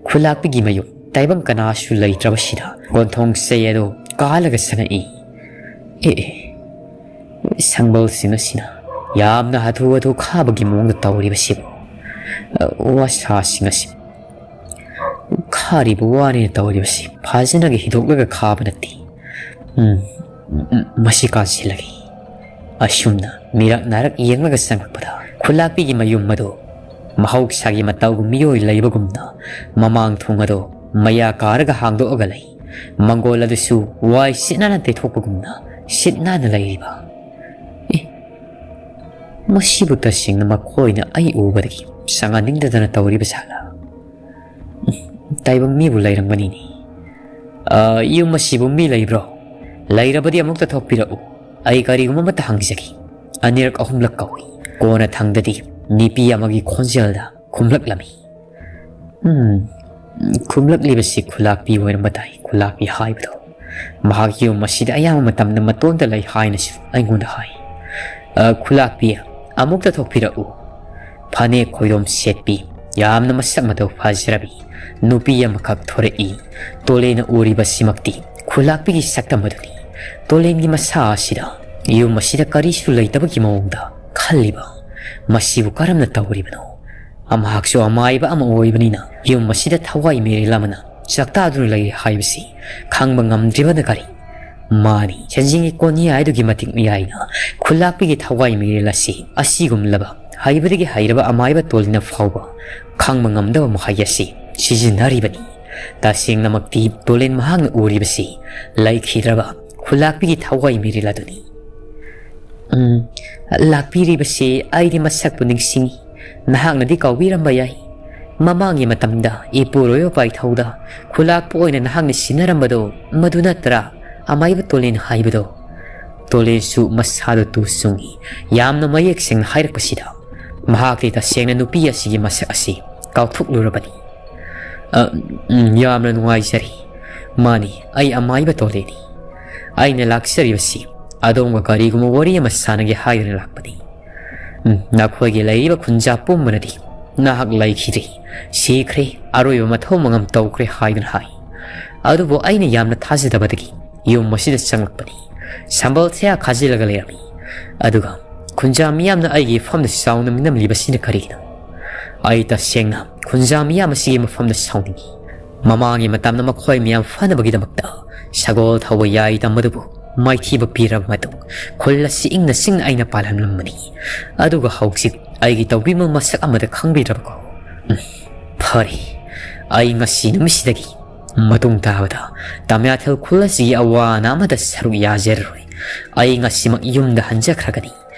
ꯈꯨꯂꯥꯛꯄꯤꯒꯤ ꯃꯌꯨꯝ ꯇꯥꯏꯕꯪ ꯀꯅꯥꯁꯨ ꯂꯩꯇ꯭ꯔꯕꯁꯤꯗ ꯀꯣꯟꯊꯣꯡ ꯆꯩ ꯑꯗꯨ ꯀꯥꯜꯂꯒ ꯆꯪꯉꯛꯏ꯫ ꯑꯦ, ꯑꯦ, ꯁꯪꯕꯜꯁꯤꯡ ꯑꯁꯤꯅ ꯌꯥꯝꯅ ꯍꯥꯊꯨ ꯍꯥꯊꯨ ꯈꯥꯕꯒꯤ ꯃꯑꯣꯡꯗ ꯇꯧꯔꯤꯕꯁꯤꯕꯨ꯫ ꯑ, ꯋꯥꯁꯥꯁꯤꯡ ꯑꯁꯤ ꯈꯥꯔꯤꯕ ꯋꯥꯅꯤꯅ ꯇꯧꯔꯤꯕꯁꯤ ꯐꯖꯅꯒ ꯍꯤꯗꯣꯛꯂꯒ ꯈꯥꯕ ꯅꯠꯇꯦ꯫ ꯎꯝ, "ꯎꯝ, ꯃꯁꯤ ꯀꯥꯁꯤꯜꯂꯒꯦ"꯫ ꯑꯁꯨꯝꯅ ꯃꯤꯔꯛ ꯅꯥꯔꯛ ꯌꯦꯡꯂꯒ ꯆꯪꯂꯛꯄꯗ ꯈꯨꯂꯥꯛꯄꯤꯒꯤ ꯃꯌꯨꯝ ꯑꯗꯨ ꯃꯍꯧꯁꯥꯒꯤ ꯃꯇꯧꯒꯨꯝ ꯃꯤꯑꯣꯏ ꯂꯩꯕꯒꯨꯝꯅ ꯃꯃꯥꯡ ꯊꯣꯡ ꯑꯗꯨ ꯃꯌꯥ ꯀꯥꯔꯒ ꯍꯥꯡꯗꯣꯛꯑꯒ ꯂꯩ꯫ ꯃꯪꯒꯣꯜ ꯑꯗꯨꯁꯨ ꯋꯥꯏ ꯁꯤꯠ ꯅꯥꯟꯅ ꯇꯩꯊꯣꯛꯄꯒꯨꯝꯅ ꯁꯤꯠ ꯅꯥꯟꯅ ꯂꯩꯔꯤꯕ꯫ ꯑꯦ, ꯃꯁꯤꯕꯨ ꯇꯁꯦꯡꯅ ꯃꯈꯣꯏꯅ ꯑꯩ ꯎꯕꯗꯒꯤ ꯁꯪꯍꯟꯅꯤꯡꯗꯗꯅ ꯇꯧꯔꯤꯕ ꯖꯥꯠꯂꯥ? ꯇꯥꯏꯕꯪ ꯃꯤꯕꯨ ꯂꯩꯔꯝꯒꯅꯤꯅꯦ꯫ "ꯑ, ꯌꯨꯝ ꯑꯁꯤꯕꯨ ꯃꯤ ꯂꯩꯕ꯭ꯔꯣ? ꯂꯩꯔꯕꯗꯤ ꯑꯃꯨꯛꯇ ꯊꯣꯛꯄꯤꯔꯛꯎ꯫ ꯑꯩ ꯀꯔꯤꯒꯨꯝꯕ ꯑꯃꯠꯇ ꯍꯪꯖꯒꯦ"꯫ ꯑꯅꯤꯔꯛ ꯑꯍꯨꯝꯂꯛ ꯀꯧꯏ꯫ ꯀꯣꯟꯅ ꯊꯪꯗꯗꯤ ꯅꯨꯄꯤ ꯑꯃꯒꯤ ꯈꯣꯟꯖꯦꯜꯗ ꯈꯨꯝꯂꯛꯂꯝꯃꯤ꯫ "ꯎꯝ, ꯈꯨꯝꯂꯛꯂꯤꯕꯁꯤ ꯈꯨꯂꯥꯛꯄꯤ ꯑꯣꯏꯔꯝꯕ ꯇꯥꯏ"꯫ ꯈꯨꯂꯥꯛꯄꯤ ꯍꯥꯏꯕꯗꯣ ꯃꯍꯥꯛ ꯌꯨꯝ ꯑꯁꯤꯗ ꯑꯌꯥꯝꯕ ꯃꯇꯝꯗ ꯃꯇꯣꯝꯇ ꯂꯩ ꯍꯥꯏꯅꯁꯨ ꯑꯩꯉꯣꯟꯗ ꯍꯥꯏ꯫ "ꯑ, ꯈꯨꯂꯥꯛꯄꯤ, ꯑꯃꯨꯛꯇ ꯊꯣꯛꯄꯤꯔꯛꯎ"꯫ ꯐꯅꯦꯛ ꯈꯣꯏꯔꯣꯝ ꯁꯦꯠꯄꯤ, ꯌꯥꯝꯅ ꯃꯁꯛ ꯃꯇꯧ ꯐꯖꯔꯕꯤ ꯅꯨꯄꯤ ꯑꯃꯈꯛ ꯊꯣꯔꯛꯏ꯫ ꯇꯣꯂꯦꯟꯅ ꯎꯔꯤꯕꯁꯤꯃꯛꯇꯤ ꯈꯨꯂꯥꯛꯄꯤꯒꯤ ꯁꯛꯇꯝ ꯑꯗꯨꯅꯤ꯫ ꯇꯣꯂꯦꯟꯒꯤ ꯃꯁꯥ ꯑꯁꯤꯗ ꯌꯨꯝ ꯑꯁꯤꯗ ꯀꯔꯤꯁꯨ ꯂꯩꯇꯕꯒꯤ ꯃꯑꯣꯡꯗ ꯈꯜꯂꯤꯕ꯫ ꯃꯁꯤꯕꯨ ꯀꯔꯝꯅ ꯇꯧꯔꯤꯕꯅꯣ? ꯃꯍꯥꯛꯁꯨ ꯑꯃꯥꯏꯕ ꯑꯃ ꯑꯣꯏꯕꯅꯤꯅ ꯌꯨꯝ ꯑꯁꯤꯗ ꯊꯋꯥꯏ ꯃꯤꯔꯦꯜ ꯑꯃꯅ ꯆꯥꯛꯇꯥꯗꯨꯅ ꯂꯩꯔꯤ ꯍꯥꯏꯕꯁꯤ ꯈꯪꯕ ꯉꯝꯗ꯭ꯔꯤꯕꯅ ꯀꯔꯤ? ꯃꯥꯅꯤ, ꯁꯦꯟꯖꯦꯡꯒꯤ ꯀꯣꯟꯌꯥꯏꯗꯨꯒꯤ ꯃꯇꯤꯛ ꯃꯌꯥꯏꯅ ꯈꯨꯂꯥꯛꯄꯤꯒꯤ ꯊꯋꯥꯏ ꯃꯤꯔꯦꯜ ꯑꯁꯤ ꯑꯁꯤꯒꯨꯝꯂꯕ ꯍꯩꯕꯗꯒꯤ ꯍꯩꯔꯕ ꯑꯃꯥꯏꯕ ꯇꯣꯂꯦꯟꯅ ꯐꯥꯎꯕ ꯈꯪꯕ ꯉꯝꯗꯕ ꯃꯍꯩ ꯑꯁꯤ ꯁꯤꯖꯤꯟꯅꯔꯤꯕꯅꯤ꯫ ꯇꯁꯦꯡꯅꯃꯛꯇꯤ ꯇꯣꯂꯦꯟ ꯃꯍꯥꯛꯅ ꯎꯔꯤꯕꯁꯤ ꯂꯩꯈꯤꯗ꯭ꯔꯕ ꯈꯨꯂꯥꯛꯄꯤꯒꯤ ꯊꯋꯥꯏ ꯃꯤꯔꯦꯜ ꯑꯗꯨꯅꯤ꯫ "ꯎꯝ, ꯂꯥꯛꯄꯤꯔꯤꯕꯁꯤ ꯑꯩꯗꯤ ꯃꯁꯛꯄꯨ ꯅꯤꯡꯁꯤꯡꯏ꯫ ꯅꯍꯥꯛꯅꯗꯤ ꯀꯥꯎꯕꯤꯔꯝꯕ ꯌꯥꯏ꯫ ꯃꯃꯥꯡꯒꯤ ꯃꯇꯝꯗ ꯏꯄꯨꯔꯣꯏꯕ ꯄꯥꯏꯊꯧꯗ ꯈꯨꯂꯥꯛꯄ ꯑꯣꯏꯅ ꯅꯍꯥꯛꯅ ꯁꯤꯟꯅꯔꯝꯕꯗꯣ ꯃꯗꯨ ꯅꯠꯇ꯭ꯔꯥ? ꯑꯃꯥꯏꯕ ꯇꯣꯂꯦꯟ ꯍꯥꯏꯕꯗꯣ"꯫ ꯇꯣꯂꯦꯟꯁꯨ ꯃꯁꯥꯗꯨ ꯇꯨ ꯆꯨꯡꯏ꯫ ꯌꯥꯝꯅ ꯃꯌꯦꯛ ꯁꯦꯡꯅ ꯍꯥꯏꯔꯛꯄꯁꯤꯗ ꯃꯍꯥꯛꯇꯤ ꯇꯁꯦꯡꯅ ꯅꯨꯄꯤ ꯑꯁꯤꯒꯤ ꯃꯁꯛ ꯑꯁꯤ ꯀꯥꯎꯊꯣꯛꯂꯨꯔꯕꯅꯤ꯫ "ꯑ, ꯎꯝ, ꯌꯥꯝꯅ ꯅꯨꯡꯉꯥꯏꯖꯔꯤ꯫ ꯃꯥꯅꯤ, ꯑꯩ ꯑꯃꯥꯏꯕ ꯇꯣꯂꯦꯟꯅꯤ꯫ ꯑꯩꯅ ꯂꯥꯛꯆꯔꯤꯕꯁꯤ ꯑꯗꯣꯝꯒ ꯀꯔꯤꯒꯨꯝꯕ ꯋꯥꯔꯤ ꯑꯃ ꯁꯥꯟꯅꯒꯦ ꯍꯥꯏꯗꯨꯅ ꯂꯥꯛꯄꯅꯤ꯫ ꯎꯝ, ꯅꯈꯣꯏꯒꯤ ꯂꯩꯔꯤꯕ ꯈꯨꯟꯖꯥ ꯄꯨꯝꯕꯅꯗꯤ ꯅꯍꯥꯛ ꯂꯩꯈꯤꯗ꯭ꯔꯦ, ꯁꯤꯈ꯭ꯔꯦ, ꯑꯔꯣꯏꯕ ꯃꯊꯧ ꯃꯉꯝ ꯇꯧꯈ꯭ꯔꯦ ꯍꯥꯏꯗꯨꯅ ꯍꯥꯏ꯫ ꯑꯗꯨꯕꯨ ꯑꯩꯅ ꯌꯥꯝꯅ ꯊꯥꯖꯗꯕꯗꯒꯤ ꯌꯨꯝ ꯑꯁꯤꯗ ꯆꯪꯂꯛꯄꯅꯤ꯫ ꯁꯝꯕꯜ ꯊꯦꯌꯥ ꯈꯥꯖꯤꯜꯂꯒ ꯂꯩꯔꯝꯃꯤ꯫ ꯑꯗꯨꯒ ꯈꯨꯟꯖꯥ ꯃꯤꯌꯥꯝꯅ ꯑꯩꯒꯤ ꯏꯐꯝꯗ ꯆꯥꯎꯅ ꯃꯤꯅꯝꯂꯤꯕꯁꯤꯅ ꯀꯔꯤꯒꯤꯅꯣ? ꯑꯩ ꯇꯁꯦꯡꯅ ꯈꯨꯟꯖꯥ ꯃꯤꯌꯥꯝ ꯑꯁꯤꯒꯤ ꯃꯐꯝꯗ ꯁꯥꯎꯅꯤꯡꯏ꯫ ꯃꯃꯥꯡꯒꯤ ꯃꯇꯝꯗ ꯃꯈꯣꯏ ꯃꯤꯌꯥꯝ ꯐꯅꯕꯒꯤꯗꯃꯛꯇ ꯁꯒꯣꯜ ꯊꯧꯕ ꯌꯥꯏ ꯇꯝꯕꯗꯨꯕꯨ ꯃꯥꯏꯊꯤꯕ ꯄꯤꯔꯕ ꯃꯇꯨꯡ ꯈꯨꯜ ꯑꯁꯤ ꯏꯪꯅ ꯆꯤꯡꯅ ꯑꯩꯅ ꯄꯥꯜꯍꯟꯂꯝꯕꯅꯤ꯫ ꯑꯗꯨꯒ ꯍꯧꯖꯤꯛ ꯑꯩꯒꯤ ꯇꯧꯕꯤꯃꯜ ꯃꯁꯛ ꯑꯃꯗ ꯈꯪꯕꯤꯔꯕꯀꯣ? ꯎꯝ, ꯐꯔꯦ, ꯑꯩ ꯉꯁꯤ ꯅꯨꯃꯤꯠꯁꯤꯗꯒꯤ ꯃꯇꯨꯡ ꯇꯥꯕꯗ ꯇꯃꯤꯌꯥꯊꯦꯜ ꯈꯨꯜ ꯑꯁꯤꯒꯤ ꯑꯋꯥ ꯑꯅꯥ ꯑꯃꯗ ꯁꯔꯨꯛ ꯌꯥꯖꯔꯔꯣꯏ꯫ ꯑꯩ ꯉꯁꯤꯃꯛ ꯌꯨꯝꯗ ꯍꯟꯖꯈ꯭ꯔꯒꯅꯤ꯫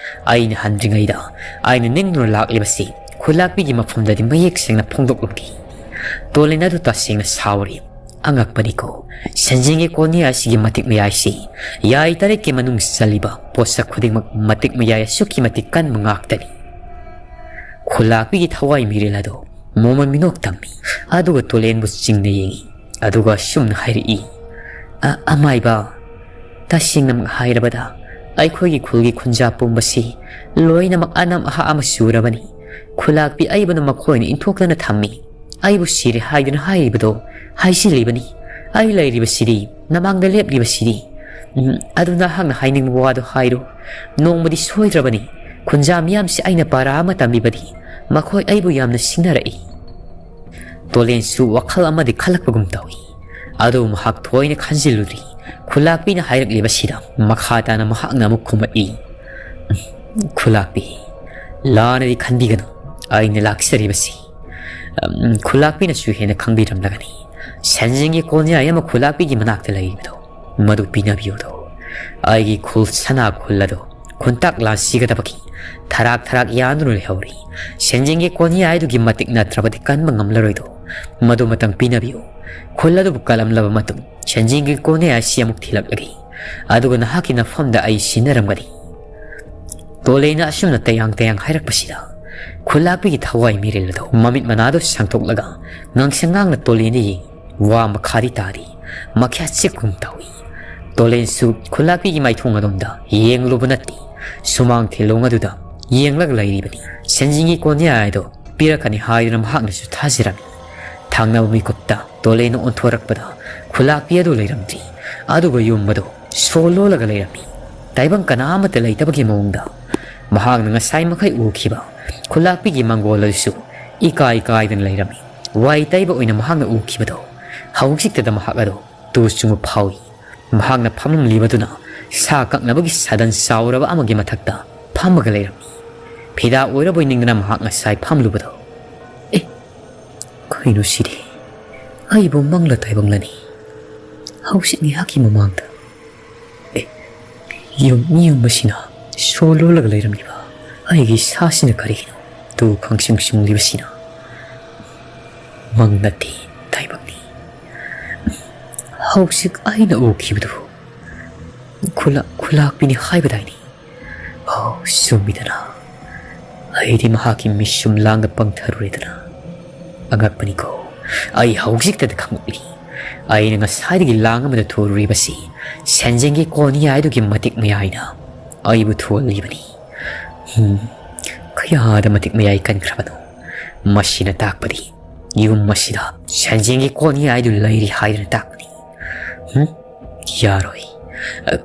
ꯑꯩꯅ ꯍꯟꯗ꯭ꯔꯤꯉꯩꯗ ꯑꯩꯅ ꯅꯤꯡꯗꯨꯅ ꯂꯥꯛꯂꯤꯕꯁꯤ ꯈꯨꯜꯂꯥꯛꯄꯤꯒꯤ ꯃꯐꯝꯗꯗꯤ ꯃꯌꯦꯛ ꯁꯦꯡꯅ ꯐꯣꯡꯗꯣꯛꯂꯨꯒꯦ꯫ ꯇꯣꯂꯦꯟ ꯑꯗꯨ ꯇꯁꯦꯡꯅ ꯁꯥꯎꯔꯤ꯫ ꯑꯉꯛꯄꯅꯤꯀꯣ, ꯁꯦꯟꯖꯦꯡꯒꯤ ꯀꯣꯅꯤꯌꯥ ꯑꯁꯤꯒꯤ ꯃꯇꯤꯛ ꯃꯌꯥꯏꯁꯤ ꯌꯥꯏ ꯇꯔꯦꯠꯀꯤ ꯃꯅꯨꯡ ꯆꯜꯂꯤꯕ ꯄꯣꯠꯁꯛ ꯈꯨꯗꯤꯡꯃꯛ ꯃꯇꯤꯛ ꯃꯌꯥꯏ ꯑꯁꯨꯛꯀꯤ ꯃꯇꯤꯛ ꯀꯟꯕ ꯉꯥꯛꯇꯅꯤ꯫ ꯈꯨꯜꯂꯥꯛꯄꯤꯒꯤ ꯊꯋꯥꯏ ꯃꯤꯔꯦꯜ ꯑꯗꯨ ꯃꯣꯃꯣꯟ ꯃꯤꯅꯣꯛ ꯇꯝꯃꯤ, ꯑꯗꯨꯒ ꯇꯣꯂꯦꯟꯕꯨ ꯆꯤꯡꯅ ꯌꯦꯡꯏ꯫ ꯑꯗꯨꯒ ꯑꯁꯨꯝꯅ ꯍꯥꯏꯔꯛꯏ, "ꯑ-, ꯑꯃꯥꯏꯕ, ꯇꯁꯦꯡꯅꯃꯛ ꯍꯥꯏꯔꯕꯗ ꯑꯩꯈꯣꯏꯒꯤ ꯈꯨꯜꯒꯤ ꯈꯨꯟꯖꯥ ꯄꯨꯝꯕꯁꯤ ꯂꯣꯏꯅꯃꯛ ꯑꯅꯝ ꯑꯍꯥ ꯑꯃ ꯆꯨꯔꯕꯅꯤ꯫ ꯈꯨꯜꯂꯥꯛꯄꯤ ꯑꯩꯕꯨꯅ ꯃꯈꯣꯏꯅ ꯏꯟꯊꯣꯛꯇꯅ ꯊꯝꯃꯤ꯫ ꯑꯩꯕꯨ ꯁꯤꯔꯦ ꯍꯥꯏꯗꯨꯅ ꯍꯥꯏꯔꯤꯕꯗꯣ ꯍꯥꯏꯖꯤꯜꯂꯤꯕꯅꯤ꯫ ꯑꯩ ꯂꯩꯔꯤꯕꯁꯤꯗꯤ, ꯅꯃꯥꯡꯗ ꯂꯦꯞꯂꯤꯕꯁꯤꯗꯤ꯫ ꯎꯝ, ꯑꯗꯨ ꯅꯍꯥꯛꯅ ꯍꯥꯏꯅꯤꯡꯕ ꯋꯥꯗꯣ ꯍꯥꯏꯔꯣ꯫ ꯅꯣꯡꯃꯗꯤ ꯁꯣꯏꯗ꯭ꯔꯕꯅꯤ ꯈꯨꯟꯖꯥ ꯃꯤꯌꯥꯝꯁꯤ ꯑꯩꯅ ꯄꯥꯔꯥ ꯑꯃ ꯇꯝꯕꯤꯕꯗꯤ ꯃꯈꯣꯏ ꯑꯩꯕꯨ ꯌꯥꯝꯅ ꯁꯤꯡꯅꯔꯛꯏ꯫" ꯇꯣꯂꯦꯟꯁꯨ ꯋꯥꯈꯜ ꯑꯃꯗꯤ ꯈꯜꯂꯛꯄꯒꯨꯝ ꯇꯧꯏ꯫ ꯑꯗꯨꯕꯨ ꯃꯍꯥꯛ ꯊꯣꯏꯅ ꯈꯟꯖꯤꯜꯂꯨꯗ꯭ꯔꯤ꯫ ꯈꯨꯜꯂꯥꯛꯄꯤꯅ ꯍꯥꯏꯔꯛꯂꯤꯕꯁꯤꯗ ꯃꯈꯥ ꯇꯥꯅ ꯃꯍꯥꯛꯅ ꯑꯃꯨꯛ ꯈꯨꯝꯃꯛꯏ, "ꯈꯨꯜꯂꯥꯛꯄꯤ, ꯂꯥꯟꯅꯗꯤ ꯈꯟꯕꯤꯒꯅꯨ꯫ ꯑꯩꯅ ꯂꯥꯛꯆꯔꯤꯕꯁꯤ, ꯎꯝ, ꯈꯨꯜꯂꯥꯛꯄꯤꯅꯁꯨ ꯍꯦꯟꯅ ꯈꯪꯕꯤꯔꯝꯂꯒꯅꯤ꯫ ꯁꯦꯟꯖꯦꯡꯒꯤ ꯀꯣꯟꯌꯥꯏ ꯑꯃ ꯈꯨꯜꯂꯥꯛꯄꯤꯒꯤ ꯃꯅꯥꯛꯇ ꯂꯩꯔꯤꯕꯗꯣ, ꯃꯗꯨ ꯄꯤꯅꯕꯤꯌꯨꯗꯣ꯫ ꯑꯩꯒꯤ ꯈꯨꯜ ꯁꯅꯥ ꯈꯨꯜ ꯑꯗꯣ ꯈꯨꯟꯇꯥꯛ ꯂꯥꯟꯁꯤꯒꯗꯕꯒꯤ ꯊꯔꯥꯛ ꯊꯔꯥꯛ ꯌꯥꯟꯗꯨꯅ ꯂꯩꯍꯧꯔꯤ꯫ ꯁꯦꯟꯖꯦꯡꯒꯤ ꯀꯣꯟꯌꯥꯏꯗꯨꯒꯤ ꯃꯇꯤꯛ ꯅꯠꯇ꯭ꯔꯕꯗꯤ ꯀꯟꯕ ꯉꯝꯂꯔꯣꯏꯗꯣ꯫ ꯃꯗꯨ ꯃꯇꯪ ꯄꯤꯅꯕꯤꯌꯨ꯫ ꯈꯨꯜ ꯑꯗꯨꯕꯨ ꯀꯜꯂꯝꯂꯕ ꯃꯇꯨꯡ ꯁꯦꯟꯖꯦꯡꯒꯤ ꯀꯣꯟꯌꯥꯏ ꯑꯁꯤ ꯑꯃꯨꯛ ꯊꯤꯜꯂꯛꯂꯒꯦ꯫ ꯑꯗꯨꯒ ꯅꯍꯥꯛꯀꯤ ꯅꯐꯝꯗ ꯑꯩ ꯁꯤꯟꯅꯔꯝꯒꯅꯤ꯫" ꯇꯣꯂꯦꯅ ꯑꯁꯨꯝꯅ ꯇꯌꯥꯡ ꯇꯌꯥꯡ ꯍꯥꯏꯔꯛꯄꯁꯤꯗ ꯈꯨꯜꯂꯥꯛꯄꯤꯒꯤ ꯊꯋꯥꯏ ꯃꯤꯔꯦꯜ ꯑꯗꯨ ꯃꯃꯤꯠ ꯃꯅꯥꯗꯨ ꯁꯥꯡꯗꯣꯛꯂꯒ ꯉꯥꯡꯁꯪ ꯉꯥꯡꯅ ꯇꯣꯂꯦꯅ ꯌꯦꯡꯏ꯫ ꯋꯥ ꯃꯈꯥꯗꯤ ꯇꯥꯔꯤ꯫ ꯃꯈ꯭ꯌꯥꯠ ꯆꯤꯛꯄꯒꯨꯝ ꯇꯧꯏ꯫ ꯇꯣꯂꯦꯟꯁꯨ ꯈꯨꯜꯂꯥꯛꯄꯤꯒꯤ ꯃꯥꯏꯊꯣꯡ ꯑꯗꯣꯝꯗ ꯌꯦꯡꯂꯨꯕ ꯅꯠꯇꯦ꯫ ꯁꯨꯃꯥꯡ ꯊꯤꯂꯣꯡ ꯑꯗꯨꯗ ꯌꯦꯡꯂꯒ ꯂꯩꯔꯤꯕꯅꯤ꯫ ꯁꯦꯟꯖꯤꯡꯒꯤ ꯀꯣꯟꯌꯥꯏ ꯑꯗꯣ ꯄꯤꯔꯛꯀꯅꯤ ꯍꯥꯏꯗꯨꯅ ꯃꯍꯥꯛꯅꯁꯨ ꯊꯥꯖꯔꯝꯃꯤ꯫ ꯊꯪꯅꯕ ꯃꯤꯀꯨꯞꯇ ꯇꯣꯂꯦꯟꯅ ꯑꯣꯟꯊꯣꯔꯛꯄꯗ ꯈꯨꯜꯂꯥꯛꯄꯤ ꯑꯗꯨ ꯂꯩꯔꯝꯗ꯭ꯔꯤ꯫ ꯑꯗꯨꯒ ꯌꯨꯝ ꯑꯗꯨ ꯁꯣ ꯂꯣꯜꯂꯒ ꯂꯩꯔꯝꯃꯤ꯫ ꯇꯥꯏꯕꯪ ꯀꯅꯥ ꯑꯃꯠꯇ ꯂꯩꯇꯕꯒꯤ ꯃꯑꯣꯡꯗ꯫ ꯃꯍꯥꯛꯅ ꯉꯁꯥꯏ ꯃꯈꯩ ꯎꯈꯤꯕ ꯈꯨꯜꯂꯥꯛꯄꯤꯒꯤ ꯃꯪꯒꯣꯜ ꯑꯗꯨꯁꯨ ꯏꯀꯥꯏ ꯀꯥꯏꯗꯅ ꯂꯩꯔꯝꯃꯤ꯫ ꯋꯥꯏ ꯇꯩꯕ ꯑꯣꯏꯅ ꯃꯍꯥꯛꯅ ꯎꯈꯤꯕꯗꯣ ꯍꯧꯖꯤꯛꯇꯗ ꯃꯍꯥꯛ ꯑꯗꯨ ꯇꯨ ꯆꯨꯡꯕ ꯐꯥꯎꯏ꯫ ꯃꯍꯥꯛꯅ ꯐꯝꯂꯝꯂꯤꯕꯗꯨꯅ ꯁꯥ ꯀꯛꯅꯕꯒꯤ ꯁꯥꯗꯟ ꯆꯥꯎꯔꯕ ꯑꯃꯒꯤ ꯃꯊꯛꯇ ꯐꯝꯃꯒ ꯂꯩꯔꯝꯃꯤ꯫ ꯐꯤꯗꯥ ꯑꯣꯏꯔꯕꯣꯏ ꯅꯤꯡꯗꯅ ꯃꯍꯥꯛ ꯉꯁꯥꯏ ꯐꯝꯂꯨꯕꯗꯣ, "ꯑꯦ, ꯀꯩꯅꯣ ꯁꯤꯗꯤ? ꯑꯩꯕꯨ ꯃꯪꯂ ꯇꯥꯏꯕꯪꯂꯅꯤ? ꯍꯧꯖꯤꯛ ꯉꯥꯏꯍꯥꯛꯀꯤ ꯃꯃꯥꯡꯗ, ꯑꯦ, ꯌꯨꯝ, ꯌꯨꯝ ꯑꯁꯤꯅ ꯁꯣ ꯂꯣꯜꯂꯒ ꯂꯩꯔꯝꯂꯤꯕ ꯑꯩꯒꯤ ꯁꯥꯁꯤꯅ ꯀꯔꯤꯒꯤꯅꯣ ꯇꯨ ꯈꯪꯁꯤꯡ ꯁꯤꯡꯂꯤꯕꯁꯤꯅ? ꯃꯪ ꯅꯠꯇꯦ, ꯇꯥꯏꯕꯪꯅꯤ꯫ ꯍꯧꯖꯤꯛ ꯑꯩꯅ ꯎꯈꯤꯕꯗꯨ ꯈꯨꯂꯥ-, ꯈꯨꯂꯥꯛꯄꯤꯅꯤ ꯍꯥꯏꯕꯗꯥꯏꯅꯤ? ꯑꯣ, ꯆꯨꯝꯃꯤꯗꯅ꯫ ꯑꯩꯗꯤ ꯃꯍꯥꯛꯀꯤ ꯃꯤꯁꯨꯝ ꯂꯥꯡꯗ ꯄꯪꯊꯔꯨꯔꯦꯗꯅ꯫ ꯑꯉꯛꯄꯅꯤꯀꯣ, ꯑꯩ ꯍꯧꯖꯤꯛꯇꯗ ꯈꯪꯂꯛꯂꯤ꯫ ꯑꯩꯅ ꯉꯁꯥꯏꯗꯒꯤ ꯂꯥꯡ ꯑꯃꯗ ꯊꯨꯔꯨꯔꯤꯕꯁꯤ ꯁꯦꯟꯖꯦꯡꯒꯤ ꯀꯣꯟꯌꯥꯏꯗꯨꯒꯤ ꯃꯇꯤꯛ ꯃꯌꯥꯏꯅ ꯑꯩꯕꯨ ꯊꯨꯍꯜꯂꯤꯕꯅꯤ꯫ ꯍꯝ, ꯀꯌꯥꯗ ꯃꯇꯤꯛ ꯃꯌꯥꯏ ꯀꯟꯈ꯭ꯔꯕꯅꯣ? ꯃꯁꯤꯅ ꯇꯥꯛꯄꯗꯤ ꯌꯨꯝ ꯑꯁꯤꯗ ꯁꯦꯟꯖꯦꯡꯒꯤ ꯀꯣꯟꯌꯥꯏꯗꯨ ꯂꯩꯔꯤ ꯍꯥꯏꯗꯨꯅ ꯇꯥꯛꯄꯅꯤ꯫ ꯍꯝ? ꯌꯥꯔꯣꯏ꯫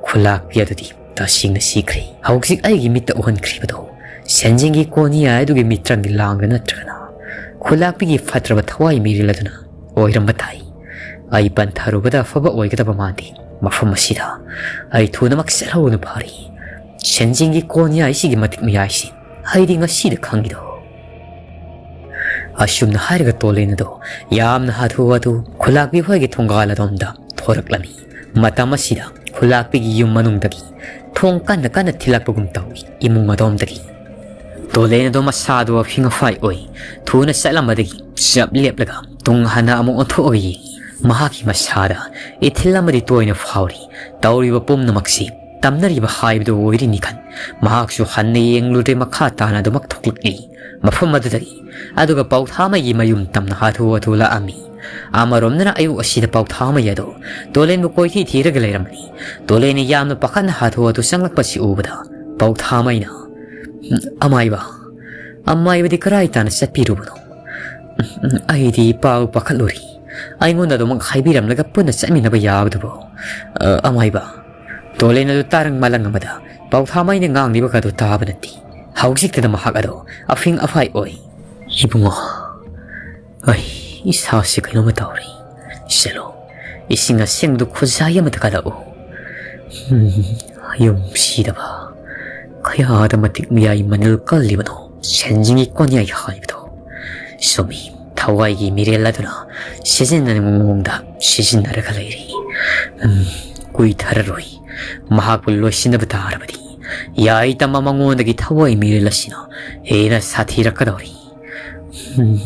ꯈꯨꯂꯥꯛꯄꯤ ꯑꯗꯨꯗꯤ ꯇꯁꯦꯡꯅ ꯁꯤꯈ꯭ꯔꯦ꯫ ꯍꯧꯖꯤꯛ ꯑꯩꯒꯤ ꯃꯤꯠꯇ ꯎꯍꯟꯈ꯭ꯔꯤꯕꯗꯣ ꯁꯦꯟꯖꯦꯡꯒꯤ ꯀꯣꯟꯌꯥꯏ ꯑꯗꯨꯒꯤ ꯃꯤꯇ꯭ꯔꯪꯒꯤ ꯂꯥꯡꯗ ꯅꯠꯇ꯭ꯔꯒꯅ ꯈꯨꯂꯥꯛꯄꯤꯒꯤ ꯐꯠꯇ꯭ꯔꯕ ꯊꯋꯥꯏ ꯃꯤꯔꯦꯜ ꯑꯗꯨꯅ ꯑꯣꯏꯔꯝꯕ ꯇꯥꯏ꯫ ꯑꯩ ꯄꯟꯊꯔꯨꯕꯗ ꯑꯐꯕ ꯑꯣꯏꯒꯗꯕ ꯃꯥꯟꯗꯦ꯫ ꯃꯐꯝ ꯑꯁꯤꯗ ꯑꯩ ꯊꯨꯅꯃꯛ ꯆꯠꯍꯧꯕꯅ ꯐꯔꯦ꯫ ꯁꯦꯟꯖꯦꯡꯒꯤ ꯀꯣꯟꯌꯥꯏꯁꯤꯒꯤ ꯃꯇꯤꯛ ꯃꯌꯥꯏꯁꯤ ꯑꯩꯗꯤ ꯉꯁꯤꯗ ꯈꯪꯉꯤꯗꯣ꯫ ꯑꯁꯨꯝꯅ ꯍꯥꯏꯔꯒ ꯇꯣꯂꯦꯟ ꯑꯗꯣ ꯌꯥꯝꯅ ꯍꯥꯊꯨ ꯍꯥꯊꯨ ꯈꯨꯂꯥꯛꯄꯤ ꯍꯣꯏꯒꯤ ꯊꯣꯡꯒꯥꯜ ꯑꯗꯣꯝꯗ ꯊꯣꯔꯛꯂꯝꯃꯤ꯫ ꯃꯇꯝ ꯑꯁꯤꯗ ꯈꯨꯂꯥꯛꯄꯤꯒꯤ ꯌꯨꯝ ꯃꯅꯨꯡꯗꯒꯤ ꯊꯣꯡ ꯀꯟꯅ ꯀꯟꯅ ꯊꯤꯜꯂꯛꯄꯒꯨꯝ ꯇꯧꯏ ꯏꯃꯨꯡ ꯑꯗꯣꯝꯗꯒꯤ꯫ ꯇꯣꯂꯦꯟ ꯑꯗꯣ ꯃꯁꯥꯗꯣ ꯑꯐꯤꯡ ꯑꯐꯥꯏ ꯑꯣꯏ ꯊꯨꯅ ꯆꯠꯂꯝꯕꯗꯒꯤ ꯆꯞ ꯂꯦꯞꯂꯒ ꯇꯨꯡ ꯍꯟꯅ ꯑꯃꯨꯛ ꯑꯣꯟꯊꯣꯛꯑꯒ ꯌꯦꯡꯏ꯫ ꯃꯍꯥꯛꯀꯤ ꯃꯁꯥꯗ ꯏꯊꯤꯜ ꯑꯃꯗꯤ ꯇꯣꯏꯅ ꯐꯥꯎꯔꯤ꯫ ꯇꯧꯔꯤꯕ ꯄꯨꯝꯅꯃꯛꯁꯤ ꯇꯝꯅꯔꯤꯕ ꯍꯥꯏꯕꯗꯨ ꯑꯣꯏꯔꯤꯅꯤ ꯈꯟ ꯃꯍꯥꯛꯁꯨ ꯍꯟꯅ ꯌꯦꯡꯂꯨꯗ꯭ꯔꯦ, ꯃꯈꯥ ꯇꯥꯅ ꯑꯗꯨꯃꯛ ꯊꯣꯛꯂꯛꯂꯤ꯫ ꯃꯐꯝ ꯑꯗꯨꯗꯒꯤ ꯑꯗꯨꯒ ꯄꯥꯎꯊꯥꯃꯩꯒꯤ ꯃꯌꯨꯝ ꯇꯝꯅ ꯍꯥꯊꯨ ꯍꯥꯊꯨ ꯂꯥꯛꯑꯝꯃꯤ꯫ ꯑꯃꯔꯣꯝꯗꯅ ꯑꯌꯨꯛ ꯑꯁꯤꯗ ꯄꯥꯎꯊꯥꯃꯩ ꯑꯗꯣ ꯇꯣꯂꯦꯟꯕꯨ ꯀꯣꯏꯊꯤ ꯊꯤꯔꯒ ꯂꯩꯔꯝꯕꯅꯤ꯫ ꯇꯣꯂꯦꯟꯅ ꯌꯥꯝꯅ ꯄꯥꯈꯠꯅ ꯍꯥꯊꯨ ꯍꯥꯊꯨ ꯆꯪꯂꯛꯄꯁꯤ ꯎꯕꯗ ꯄꯥꯎꯊꯥꯃꯩꯅ, "ꯑꯃꯥꯏꯕ, ꯑꯃꯥꯏꯕꯗꯤ ꯀꯔꯥꯏ ꯇꯥꯅ ꯆꯠꯄꯤꯔꯨꯕꯅꯣ? ꯑꯩꯗꯤ ꯏꯄꯥꯕꯨ ꯄꯥꯈꯠꯂꯨꯔꯤ꯫ ꯑꯩꯉꯣꯟꯗ ꯑꯗꯨꯃꯛ ꯍꯥꯏꯕꯤꯔꯝꯂꯒ ꯄꯨꯟꯅ ꯆꯠꯃꯤꯟꯅꯕ ꯌꯥꯕꯗꯨꯕꯨ, ꯑ, ꯑꯃꯥꯏꯕ?" ꯇꯣꯂꯦꯟ ꯑꯗꯨ ꯇꯥꯔꯪ ꯃꯥꯂꯪ ꯑꯃꯗ ꯄꯥꯎꯊꯥꯃꯩꯅ ꯉꯥꯡꯂꯤꯕꯒꯗꯨ ꯇꯥꯕ ꯅꯠꯇꯦ꯫ ꯍꯧꯖꯤꯛꯇꯗ ꯃꯍꯥꯛ ꯑꯗꯨ ꯑꯐꯤꯡ ꯑꯐꯥꯏ ꯑꯣꯏ꯫ "ꯏꯕꯨꯡꯉꯣ, ꯑꯩ ꯏꯁꯥꯁꯤ ꯀꯩꯅꯣꯝꯃ ꯇꯧꯔꯦ꯫ ꯆꯠꯂꯣ, ꯏꯁꯤꯡ ꯑꯁꯦꯡꯕꯗꯨ ꯈꯨꯖꯥꯏ ꯑꯃꯗ ꯀꯜꯂꯛꯎ꯫ ꯎꯝ, ꯌꯨꯝ ꯁꯤꯗꯕ ꯀꯌꯥꯗ ꯃꯇꯤꯛ ꯃꯌꯥꯏ ꯃꯅꯤꯜ ꯀꯜꯂꯤꯕꯅꯣ ꯁꯦꯟꯖꯤꯡꯒꯤ ꯀꯣꯟꯌꯥꯏ ꯍꯥꯏꯕꯗꯣ꯫ ꯆꯨꯝꯃꯤ, ꯊꯋꯥꯏꯒꯤ ꯃꯤꯔꯦꯜ ꯑꯗꯨꯅ ꯁꯤꯖꯤꯟꯅꯅꯤꯡꯕ ꯃꯑꯣꯡꯗ ꯁꯤꯖꯤꯟꯅꯔꯒ ꯂꯩꯔꯤ꯫ ꯎꯝ, ꯀꯨꯏꯊꯔꯔꯣꯏ꯫ ꯃꯍꯥꯛꯄꯨ ꯂꯣꯏꯁꯤꯟꯅꯕ ꯇꯥꯔꯕꯗꯤ ꯌꯥꯏ ꯇꯝꯕ ꯃꯉꯣꯟꯗꯒꯤ ꯊꯋꯥꯏ ꯃꯤꯔꯦꯜ ꯑꯁꯤꯅ ꯍꯦꯟꯅ ꯁꯥꯊꯤꯔꯛꯀꯗꯧꯔꯤ꯫ ꯎꯝ,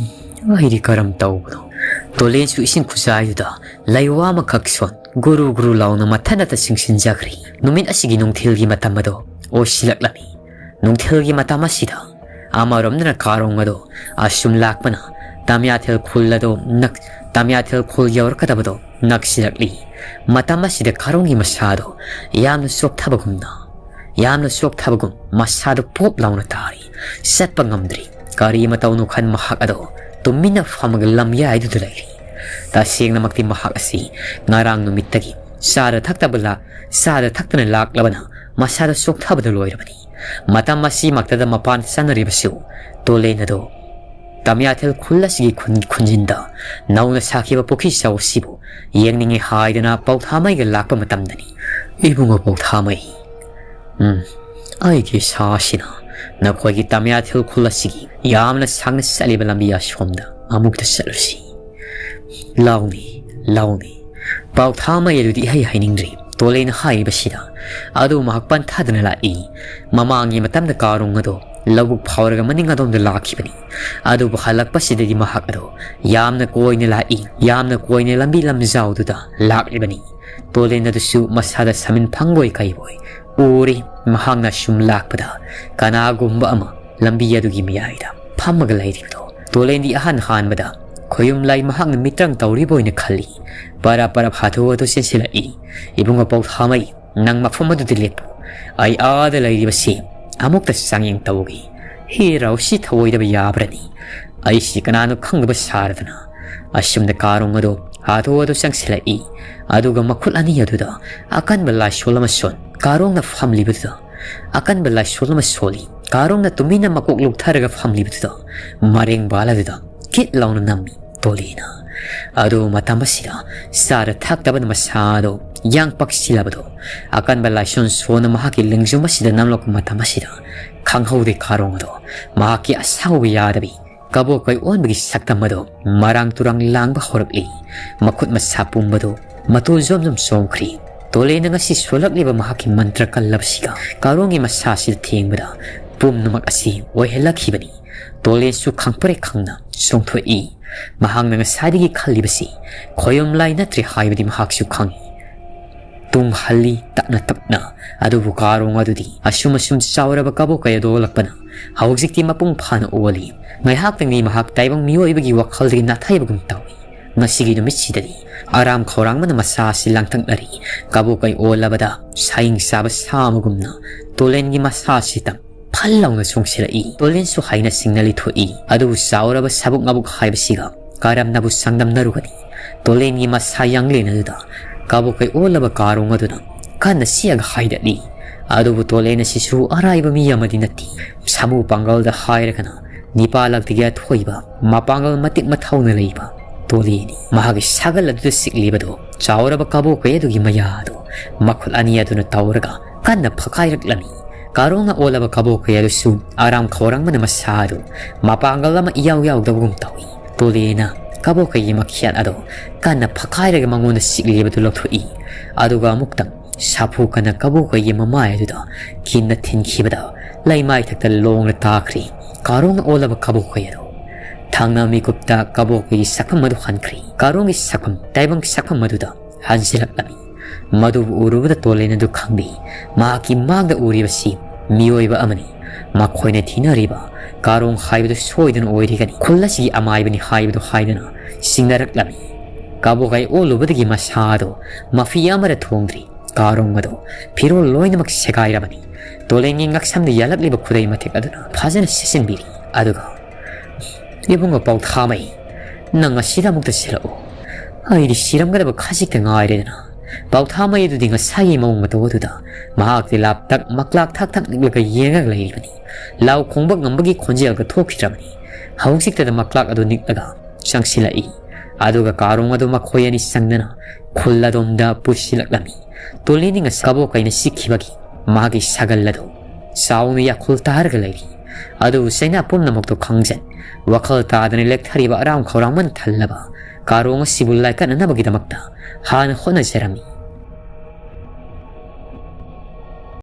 ꯑꯩꯗꯤ ꯀꯔꯝ ꯇꯧꯕꯅꯣ? ꯇꯣꯂꯦꯟꯁꯨ ꯏꯁꯤꯡ ꯈꯨꯖꯥꯏꯗꯨꯗ ꯂꯩꯋꯥ ꯑꯃꯈꯛ ꯁꯣꯟ ꯒꯨꯔꯨ ꯒꯨꯔꯨ ꯂꯥꯎꯅ ꯃꯊꯟꯅꯇ ꯆꯤꯡꯁꯤꯟꯖꯈ꯭ꯔꯦ꯫ ꯅꯨꯃꯤꯠ ꯑꯁꯤꯒꯤ ꯅꯨꯡꯊꯤꯜꯒꯤ ꯃꯇꯝ ꯑꯗꯣ ꯑꯣꯏꯁꯤꯜꯂꯛꯂꯝꯃꯤ꯫ ꯅꯨꯡꯊꯤꯜꯒꯤ ꯃꯇꯝ ꯑꯁꯤꯗ ꯑꯃꯔꯣꯝꯗꯅ ꯀꯥꯔꯣꯡ ꯑꯗꯣ ꯑꯁꯨꯝ ꯂꯥꯛꯄꯅ ꯇꯝꯌꯥꯊꯦꯜ ꯈꯨꯜ ꯑꯗꯣ ꯅꯛ-, ꯇꯝꯌꯥꯊꯦꯜ ꯈꯨꯜ ꯌꯧꯔꯛꯀꯗꯕꯗꯣ ꯅꯛꯁꯤꯜꯂꯛꯂꯤ꯫ ꯃꯇꯝ ꯑꯁꯤꯗ ꯀꯥꯔꯣꯡꯒꯤ ꯃꯁꯥꯗꯣ ꯌꯥꯝꯅ ꯆꯣꯛꯊꯕꯒꯨꯝꯅ, ꯌꯥꯝꯅ ꯆꯣꯛꯊꯕꯒꯨꯝ ꯃꯁꯥꯗꯣ ꯄꯣꯞ ꯂꯥꯎꯅ ꯇꯥꯔꯤ꯫ ꯆꯠꯄ ꯉꯝꯗ꯭ꯔꯤ꯫ ꯀꯔꯤ ꯃꯇꯧꯅꯣ ꯈꯟ ꯃꯍꯥꯛ ꯑꯗꯣ ꯇꯨꯃꯤꯟꯅ ꯐꯝꯃꯒ ꯂꯝꯌꯥꯏꯗꯨꯗ ꯂꯩꯔꯤ꯫ ꯇꯁꯦꯡꯅꯃꯛꯇꯤ ꯃꯍꯥꯛ ꯑꯁꯤ ꯉꯔꯥꯡ ꯅꯨꯃꯤꯠꯇꯒꯤ ꯆꯥꯗ ꯊꯛꯇꯕ ꯂꯥ-, ꯆꯥꯗ ꯊꯛꯇꯅ ꯂꯥꯛꯂꯕꯅ ꯃꯁꯥꯗ ꯆꯣꯛꯊꯕꯗ ꯂꯣꯏꯔꯕꯅꯤ꯫ ꯃꯇꯝ ꯑꯁꯤꯃꯛꯇꯗ ꯃꯄꯥꯟ ꯆꯠꯅꯔꯤꯕꯁꯨ ꯇꯣꯂꯦꯟ ꯑꯗꯣ ꯇꯝꯌꯥꯊꯦꯜ ꯈꯨꯜ ꯑꯁꯤꯒꯤ ꯈꯨꯟ-, ꯈꯨꯟꯖꯤꯟꯗ ꯅꯧꯅ ꯁꯥꯈꯤꯕ ꯄꯨꯈ꯭ꯔꯤ ꯆꯥꯎ ꯑꯁꯤꯕꯨ ꯌꯦꯡꯅꯤꯡꯉꯤ ꯍꯥꯏꯗꯅ ꯄꯧꯊꯥꯃꯩꯒ ꯂꯥꯛꯄ ꯃꯇꯝꯗꯅꯤ꯫ ꯏꯕꯨꯡꯉꯣ ꯄꯧꯊꯥꯃꯩ, ꯎꯝ, ꯑꯩꯒꯤ ꯏꯁꯥꯁꯤꯅ ꯅꯈꯣꯏꯒꯤ ꯇꯝꯌꯥꯊꯦꯜ ꯈꯨꯜ ꯑꯁꯤꯒꯤ ꯌꯥꯝꯅ ꯁꯥꯡꯅ ꯆꯠꯂꯤꯕ ꯂꯝꯕꯤ ꯑꯁꯣꯝꯗ ꯑꯃꯨꯛꯇ ꯆꯠꯂꯨꯁꯤ꯫ ꯂꯥꯎꯅꯤ, ꯂꯥꯎꯅꯤ꯫ ꯄꯥꯎꯊꯥꯃꯩ ꯑꯗꯨꯗꯤ ꯏꯍꯩ ꯍꯩꯅꯤꯡꯗ꯭ꯔꯤ꯫ ꯇꯣꯂꯦꯅ ꯍꯥꯏꯔꯤꯕꯁꯤꯗ ꯑꯗꯨ ꯃꯍꯥꯛ ꯄꯟꯊꯥꯗꯅ ꯂꯥꯛꯏ꯫ ꯃꯃꯥꯡꯒꯤ ꯃꯇꯝꯗ ꯀꯥꯔꯣꯡ ꯑꯗꯣ ꯂꯧꯕꯨꯛ ꯐꯥꯎꯔꯒ ꯃꯅꯤꯡ ꯑꯗꯣꯝꯗ ꯂꯥꯛꯈꯤꯕꯅꯤ꯫ ꯑꯗꯨꯕꯨ ꯍꯜꯂꯛꯄꯁꯤꯗꯗꯤ ꯃꯍꯥꯛ ꯑꯗꯣ ꯌꯥꯝꯅ ꯀꯣꯏꯅ ꯂꯥꯛꯏ꯫ ꯌꯥꯝꯅ ꯀꯣꯏꯅ ꯂꯝꯕꯤ ꯂꯝꯖꯥꯎꯗꯨꯗ ꯂꯥꯛꯂꯤꯕꯅꯤ꯫ ꯇꯣꯂꯦꯟ ꯑꯗꯨꯁꯨ ꯃꯁꯥꯗ ꯁꯥꯃꯤꯟ ꯐꯪꯕꯣꯏ ꯀꯩꯕꯣꯏ ꯎꯔꯤ꯫ ꯃꯍꯥꯛꯅ ꯁꯨꯝ ꯂꯥꯛꯄꯗ ꯀꯅꯥꯒꯨꯝꯕ ꯑꯃ ꯂꯝꯕꯤ ꯑꯗꯨꯒꯤ ꯃꯌꯥꯏꯗ ꯐꯝꯃꯒ ꯂꯩꯔꯤꯕꯗꯣ꯫ ꯇꯣꯂꯦꯟꯗꯤ ꯑꯍꯥꯟ ꯍꯥꯟꯕꯗ ꯈꯣꯌꯨꯝ ꯂꯥꯏ ꯃꯍꯥꯛꯅ ꯃꯤꯇ꯭ꯔꯪ ꯇꯧꯔꯤꯕ ꯑꯣꯏꯅ ꯈꯜꯂꯤ꯫ ꯄꯔꯞ ꯄꯔꯞ ꯍꯥꯊꯨ ꯍꯥꯊꯨ ꯆꯦꯟꯁꯤꯜꯂꯛꯏ꯫ "ꯏꯕꯨꯡꯉꯣ ꯄꯧꯊꯥꯃꯩ, ꯅꯪ ꯃꯐꯝ ꯑꯗꯨꯗ ꯂꯦꯞꯄꯨ꯫ ꯑꯩ ꯑꯥꯗ ꯂꯩꯔꯤꯕꯁꯤ ꯑꯃꯨꯛꯇ ꯆꯥꯡꯌꯦꯡ ꯇꯧꯒꯦ꯫ ꯍꯦ ꯔꯥꯎꯁꯤ ꯊꯧꯑꯣꯏꯗꯕ ꯌꯥꯕ꯭ꯔꯅꯤ? ꯑꯩꯁꯤ ꯀꯅꯥꯅꯣ ꯈꯪꯗꯕ ꯁꯥꯔꯗꯅ?" ꯑꯁꯨꯝꯅ ꯀꯥꯔꯣꯡ ꯑꯗꯨ ꯍꯥꯊꯨ ꯍꯥꯊꯨ ꯆꯪꯁꯤꯜꯂꯛꯏ꯫ ꯑꯗꯨꯒ ꯃꯈꯨꯠ ꯑꯅꯤ ꯑꯗꯨꯗ ꯑꯀꯟꯕ ꯂꯥꯏꯁꯣꯜ ꯑꯃ ꯁꯣꯟ꯫ ꯀꯥꯔꯣꯡꯅ ꯐꯝꯂꯤꯕꯗꯨꯗ ꯑꯀꯟꯕ ꯂꯥꯏꯁꯣꯜ ꯑꯃ ꯁꯣꯜꯂꯤ꯫ ꯀꯥꯔꯣꯡꯅ ꯇꯨꯃꯤꯟꯅ ꯃꯀꯣꯛ ꯂꯨꯛꯊꯔꯒ ꯐꯝꯂꯤꯕꯗꯨꯗ ꯃꯔꯦꯡ ꯕꯥꯜ ꯑꯗꯨꯗ ꯀꯤꯠ ꯂꯥꯎꯅ ꯅꯝꯃꯤ꯫ ꯇꯣꯂꯦꯅ ꯑꯗꯨ ꯃꯇꯝ ꯑꯁꯤꯗ ꯆꯥꯔ ꯊꯛꯇꯕꯅ ꯃꯁꯥꯗꯣ ꯌꯥꯡ ꯄꯛꯁꯤꯜꯂꯕꯗꯣ, ꯑꯀꯟꯕ ꯂꯥꯏꯁꯣꯟ ꯁꯣꯟꯅ ꯃꯍꯥꯛꯀꯤ ꯂꯦꯡꯖꯨꯝ ꯑꯁꯤꯗ ꯅꯝꯂꯛꯄ ꯃꯇꯝ ꯑꯁꯤꯗ ꯈꯪꯍꯧꯗꯦ ꯀꯥꯔꯣꯡ ꯑꯗꯣ ꯃꯍꯥꯛꯀꯤ ꯑꯁꯥꯎꯕ ꯌꯥꯗꯕꯤ ꯀꯕꯣꯛꯀꯩ ꯑꯣꯟꯕꯒꯤ ꯁꯛꯇꯝ ꯑꯗꯣ ꯃꯔꯥꯡ ꯇꯨꯔꯥꯡ ꯂꯥꯡꯕ ꯍꯧꯔꯛꯂꯤ꯫ ꯃꯈꯨꯠ ꯃꯁꯥ ꯄꯨꯝꯕꯗꯣ ꯃꯇꯨ ꯖꯣꯝ ꯖꯣꯝ ꯆꯣꯡꯈ꯭ꯔꯤ꯫ ꯇꯣꯂꯦꯟꯅ ꯉꯁꯤ ꯁꯣꯜꯂꯛꯂꯤꯕ ꯃꯍꯥꯛꯀꯤ ꯃꯟꯇ꯭ꯔ ꯀꯜꯂꯕꯁꯤꯒ ꯀꯥꯔꯣꯡꯒꯤ ꯃꯁꯥꯁꯤꯗ ꯊꯦꯡꯕꯗ ꯄꯨꯝꯅꯃꯛ ꯑꯁꯤ ꯑꯣꯏꯍꯜꯂꯛꯈꯤꯕꯅꯤ꯫ ꯇꯣꯂꯦꯟꯁꯨ ꯈꯪꯄ꯭ꯔꯦꯛ ꯈꯪꯅ ꯆꯣꯡꯊꯣꯛꯏ꯫ ꯃꯍꯥꯛꯅ ꯉꯁꯥꯏꯗꯒꯤ ꯈꯜꯂꯤꯕꯁꯤ ꯈꯣꯌꯣꯝ ꯂꯥꯏ ꯅꯠꯇ꯭ꯔꯦ ꯍꯥꯏꯕꯗꯤ ꯃꯍꯥꯛꯁꯨ ꯈꯪꯏ꯫ ꯇꯨꯡ ꯍꯜꯂꯤ ꯇꯞꯅ ꯇꯞꯅ꯫ ꯑꯗꯨꯕꯨ ꯀꯥꯔꯣꯡ ꯑꯗꯨꯗꯤ ꯑꯁꯨꯝ ꯑꯁꯨꯝ ꯆꯥꯎꯔꯕ ꯀꯕꯣꯛꯀꯩ ꯑꯗꯨ ꯑꯣꯜꯂꯛꯄꯅ ꯍꯧꯖꯤꯛꯇꯤ ꯃꯄꯨꯡ ꯐꯥꯅ ꯑꯣꯜꯂꯤ꯫ ꯉꯥꯏꯍꯥꯛꯇꯪꯗꯤ ꯃꯍꯥꯛ ꯇꯥꯏꯕꯪ ꯃꯤꯑꯣꯏꯕꯒꯤ ꯋꯥꯈꯜꯗꯒꯤ ꯅꯥꯊꯩꯕꯒꯨꯝ ꯇꯧꯏ꯫ ꯉꯁꯤꯒꯤ ꯅꯨꯃꯤꯠꯁꯤꯗꯗꯤ ꯑꯔꯥꯝ ꯈꯧꯔꯥꯡꯕꯅ ꯃꯁꯥ ꯑꯁꯤ ꯂꯥꯡꯇꯛꯅꯔꯤ꯫ ꯀꯕꯣꯛꯀꯩ ꯑꯣꯜꯂꯕꯗ ꯁꯥꯌꯤꯡ ꯆꯥꯕ ꯁꯥ ꯑꯃꯒꯨꯝꯅ ꯇꯣꯂꯦꯟꯒꯤ ꯃꯁꯥ ꯑꯁꯤ ꯇꯝ ꯐꯜ ꯂꯥꯎꯅ ꯆꯣꯡꯁꯤꯜꯂꯛꯏ꯫ ꯇꯣꯂꯦꯟꯁꯨ ꯍꯥꯏꯅ ꯁꯤꯡꯅ ꯂꯤꯊꯣꯛꯏ꯫ ꯑꯗꯨꯕꯨ ꯆꯥꯎꯔꯕ ꯁꯥꯕꯨꯛ ꯉꯥꯕꯨꯛ ꯍꯥꯏꯕꯁꯤꯒ ꯀꯔꯝꯅꯕꯨ ꯆꯥꯡꯗꯝꯅꯔꯨꯒꯅꯤ? ꯇꯣꯂꯦꯟꯒꯤ ꯃꯁꯥ ꯌꯥꯡꯂꯦꯟ ꯑꯗꯨꯗ ꯀꯕꯣꯛꯀꯩ ꯑꯣꯜꯂꯕ ꯀꯥꯔꯣꯡ ꯑꯗꯨꯅ ꯀꯟꯅ ꯁꯤꯛꯑꯒ ꯍꯥꯏꯗꯠꯂꯤ꯫ ꯑꯗꯨꯕꯨ ꯇꯣꯂꯦꯟ ꯑꯁꯤꯁꯨ ꯑꯔꯥꯏꯕ ꯃꯤ ꯑꯃꯗꯤ ꯅꯠꯇꯦ꯫ ꯁꯥꯃꯨ ꯄꯥꯡꯒꯜꯗ ꯍꯥꯏꯔꯒꯅ ꯅꯤꯄꯥꯂꯛꯇꯒꯤ ꯑꯊꯣꯏꯕ, ꯃꯄꯥꯡꯒꯜ ꯃꯇꯤꯛ ꯃꯊꯧꯅ ꯂꯩꯕ ꯇꯣꯂꯦꯟꯅꯤ꯫ ꯃꯍꯥꯛꯀꯤ ꯁꯥꯒꯜ ꯑꯗꯨꯗ ꯁꯤꯛꯂꯤꯕꯗꯨ ꯆꯥꯎꯔꯕ ꯀꯕꯣꯛꯀꯩ ꯑꯗꯨꯒꯤ ꯃꯌꯥ ꯑꯗꯨ ꯃꯈꯨꯠ ꯑꯅꯤ ꯑꯗꯨꯅ ꯇꯧꯔꯒ ꯀꯟꯅ ꯐꯛꯀꯥꯏꯔꯛꯂꯝꯃꯤ꯫ ꯀꯥꯔꯣꯡꯅ ꯑꯣꯜꯂꯕ ꯀꯕꯣꯛꯀꯩ ꯑꯗꯨꯁꯨ ꯑꯔꯥꯝ ꯈꯧꯔꯥꯡꯕꯅ ꯃꯁꯥ ꯑꯗꯨ ꯃꯄꯥꯡꯒꯜ ꯑꯃ ꯏꯌꯥꯎ ꯌꯥꯎꯗꯕꯒꯨꯝ ꯇꯧꯏ꯫ ꯇꯣꯂꯦꯟꯅ ꯀꯕꯣꯛꯀꯩꯒꯤ ꯃꯈꯦꯠ ꯑꯗꯨ ꯀꯟꯅ ꯐꯛꯀꯥꯏꯔꯒ ꯃꯉꯣꯟꯗ ꯁꯤꯛꯂꯤꯕꯗꯨ ꯂꯧꯊꯣꯛꯏ꯫ ꯑꯗꯨꯒ ꯑꯃꯨꯛꯇꯪ ꯁꯥꯐꯨ ꯀꯟꯅ ꯀꯕꯣꯛꯀꯩꯒꯤ ꯃꯃꯥꯏ ꯑꯗꯨꯗ ꯀꯤꯟꯅ ꯊꯤꯟꯈꯤꯕꯗ ꯂꯩꯃꯥꯏꯊꯛꯇ ꯂꯣꯡꯅ ꯇꯥꯈ꯭ꯔꯤ꯫ ꯀꯥꯔꯣꯡꯅ ꯑꯣꯜꯂꯕ ꯀꯕꯣꯛꯀꯩ ꯑꯗꯨ ꯊꯪꯅ ꯃꯤꯀꯨꯞꯇ ꯀꯕꯣꯛꯀꯩꯒꯤ ꯁꯛꯐꯝ ꯑꯗꯨ ꯍꯟꯈ꯭ꯔꯤ꯫ ꯀꯥꯔꯣꯡꯒꯤ ꯁꯛꯐꯝ ꯇꯥꯏꯕꯪ ꯁꯛꯐꯝ ꯑꯗꯨꯗ ꯍꯟꯖꯤꯜꯂꯛꯂꯝꯃꯤ꯫ ꯃꯗꯨꯕꯨ ꯎꯔꯨꯕꯗ ꯇꯣꯂꯦꯟ ꯑꯗꯨ ꯈꯪꯂꯤ꯫ ꯃꯍꯥꯛꯀꯤ ꯃꯥꯡꯗ ꯎꯔꯤꯕꯁꯤ ꯃꯤꯑꯣꯏꯕ ꯑꯃꯅꯤ꯫ ꯃꯈꯣꯏꯅ ꯊꯤꯅꯔꯤꯕ ꯀꯥꯔꯣꯡ ꯍꯥꯏꯕꯗꯨ ꯁꯣꯏꯗꯅ ꯑꯣꯏꯔꯤꯒꯅꯤ꯫ ꯈꯨꯜ ꯑꯁꯤꯒꯤ ꯑꯃꯥꯏꯕꯅꯤ ꯍꯥꯏꯕꯗꯨ ꯍꯥꯏꯗꯨꯅ ꯁꯤꯡꯅꯔꯛꯂꯝꯃꯤ꯫ ꯀꯕꯣꯛꯀꯩ ꯑꯣꯜꯂꯨꯕꯗꯒꯤ ꯃꯁꯥ ꯑꯗꯨ ꯃꯐꯤ ꯑꯃꯗ ꯊꯣꯡꯗ꯭ꯔꯤ꯫ ꯀꯥꯔꯣꯡ ꯑꯗꯨ ꯐꯤꯔꯣꯜ ꯂꯣꯏꯅꯃꯛ ꯁꯦꯒꯥꯏꯔꯕꯅꯤ꯫ ꯇꯣꯂꯦꯟꯒꯤ ꯉꯛꯁꯝꯗ ꯌꯥꯜꯂꯛꯂꯤꯕ ꯈꯨꯗꯩ ꯃꯇꯦꯛ ꯑꯗꯨꯅ ꯐꯖꯅ ꯁꯦꯠꯆꯤꯟꯕꯤꯔꯤ꯫ ꯑꯗꯨꯒ, "ꯏꯕꯨꯡꯉꯣ ꯄꯥꯎꯊꯥꯃꯩ, ꯅꯪ ꯑꯁꯤꯗ ꯑꯃꯨꯛꯇ ꯆꯦꯜꯂꯛꯎ꯫ ꯑꯩꯗꯤ ꯁꯤꯔꯝꯒꯗꯕ ꯈꯖꯤꯛꯇ ꯉꯥꯏꯔꯦꯗꯅ꯫" ꯄꯥꯎꯊꯥꯃꯩ ꯑꯗꯨꯗꯤ ꯉꯁꯥꯏꯒꯤ ꯃꯑꯣꯡ ꯃꯇꯧ ꯑꯗꯨꯗ ꯃꯍꯥꯛꯇꯤ ꯂꯥꯞꯇꯛ ꯃꯀ꯭ꯂꯥꯛ ꯊꯥꯛ ꯊꯥꯛ ꯅꯤꯛꯂꯒ ꯌꯦꯡꯉꯒ ꯂꯩꯔꯤꯕꯅꯤ꯫ ꯂꯥꯎ ꯈꯣꯡꯕ ꯉꯝꯕꯒꯤ ꯈꯣꯟꯖꯦꯜꯒ ꯊꯣꯛꯈꯤꯗ꯭ꯔꯕꯅꯤ꯫ ꯍꯧꯖꯤꯛꯇꯗ ꯃꯀ꯭ꯂꯥꯛ ꯑꯗꯨ ꯅꯤꯛꯂꯒ ꯆꯪꯁꯤꯜꯂꯛꯏ꯫ ꯑꯗꯨꯒ ꯀꯥꯔꯣꯡ ꯑꯗꯨ ꯃꯈꯣꯏ ꯑꯅꯤ ꯆꯪꯗꯅ ꯈꯨꯜ ꯑꯗꯣꯝꯗ ꯄꯨꯁꯤꯜꯂꯛꯂꯝꯃꯤ꯫ ꯇꯣꯂꯤꯅꯤ ꯉꯁꯤ ꯀꯕꯣꯛ ꯀꯩꯅ ꯁꯤꯈꯤꯕꯒꯤ ꯃꯥꯒꯤ ꯁꯒꯜ ꯑꯗꯨ ꯆꯥꯎꯅ ꯌꯥꯈꯨꯜ ꯇꯥꯔꯒ ꯂꯩꯔꯤ꯫ ꯑꯗꯨꯕꯨ ꯆꯩꯅꯥ ꯄꯨꯝꯅꯃꯛꯇꯨ ꯈꯪꯖꯩ꯫ ꯋꯥꯈꯜ ꯇꯥꯗꯅ ꯂꯦꯛꯊꯔꯤꯕ ꯑꯔꯥꯝ ꯈꯧꯔꯥꯡꯕꯅ ꯊꯜꯂꯕ ꯀꯥꯔꯣꯡ ꯑꯁꯤꯕꯨ ꯂꯥꯏꯀꯠꯅꯅꯕꯒꯤꯗꯃꯛꯇ ꯍꯥꯟꯅ ꯍꯣꯠꯅꯖꯔꯝꯃꯤ꯫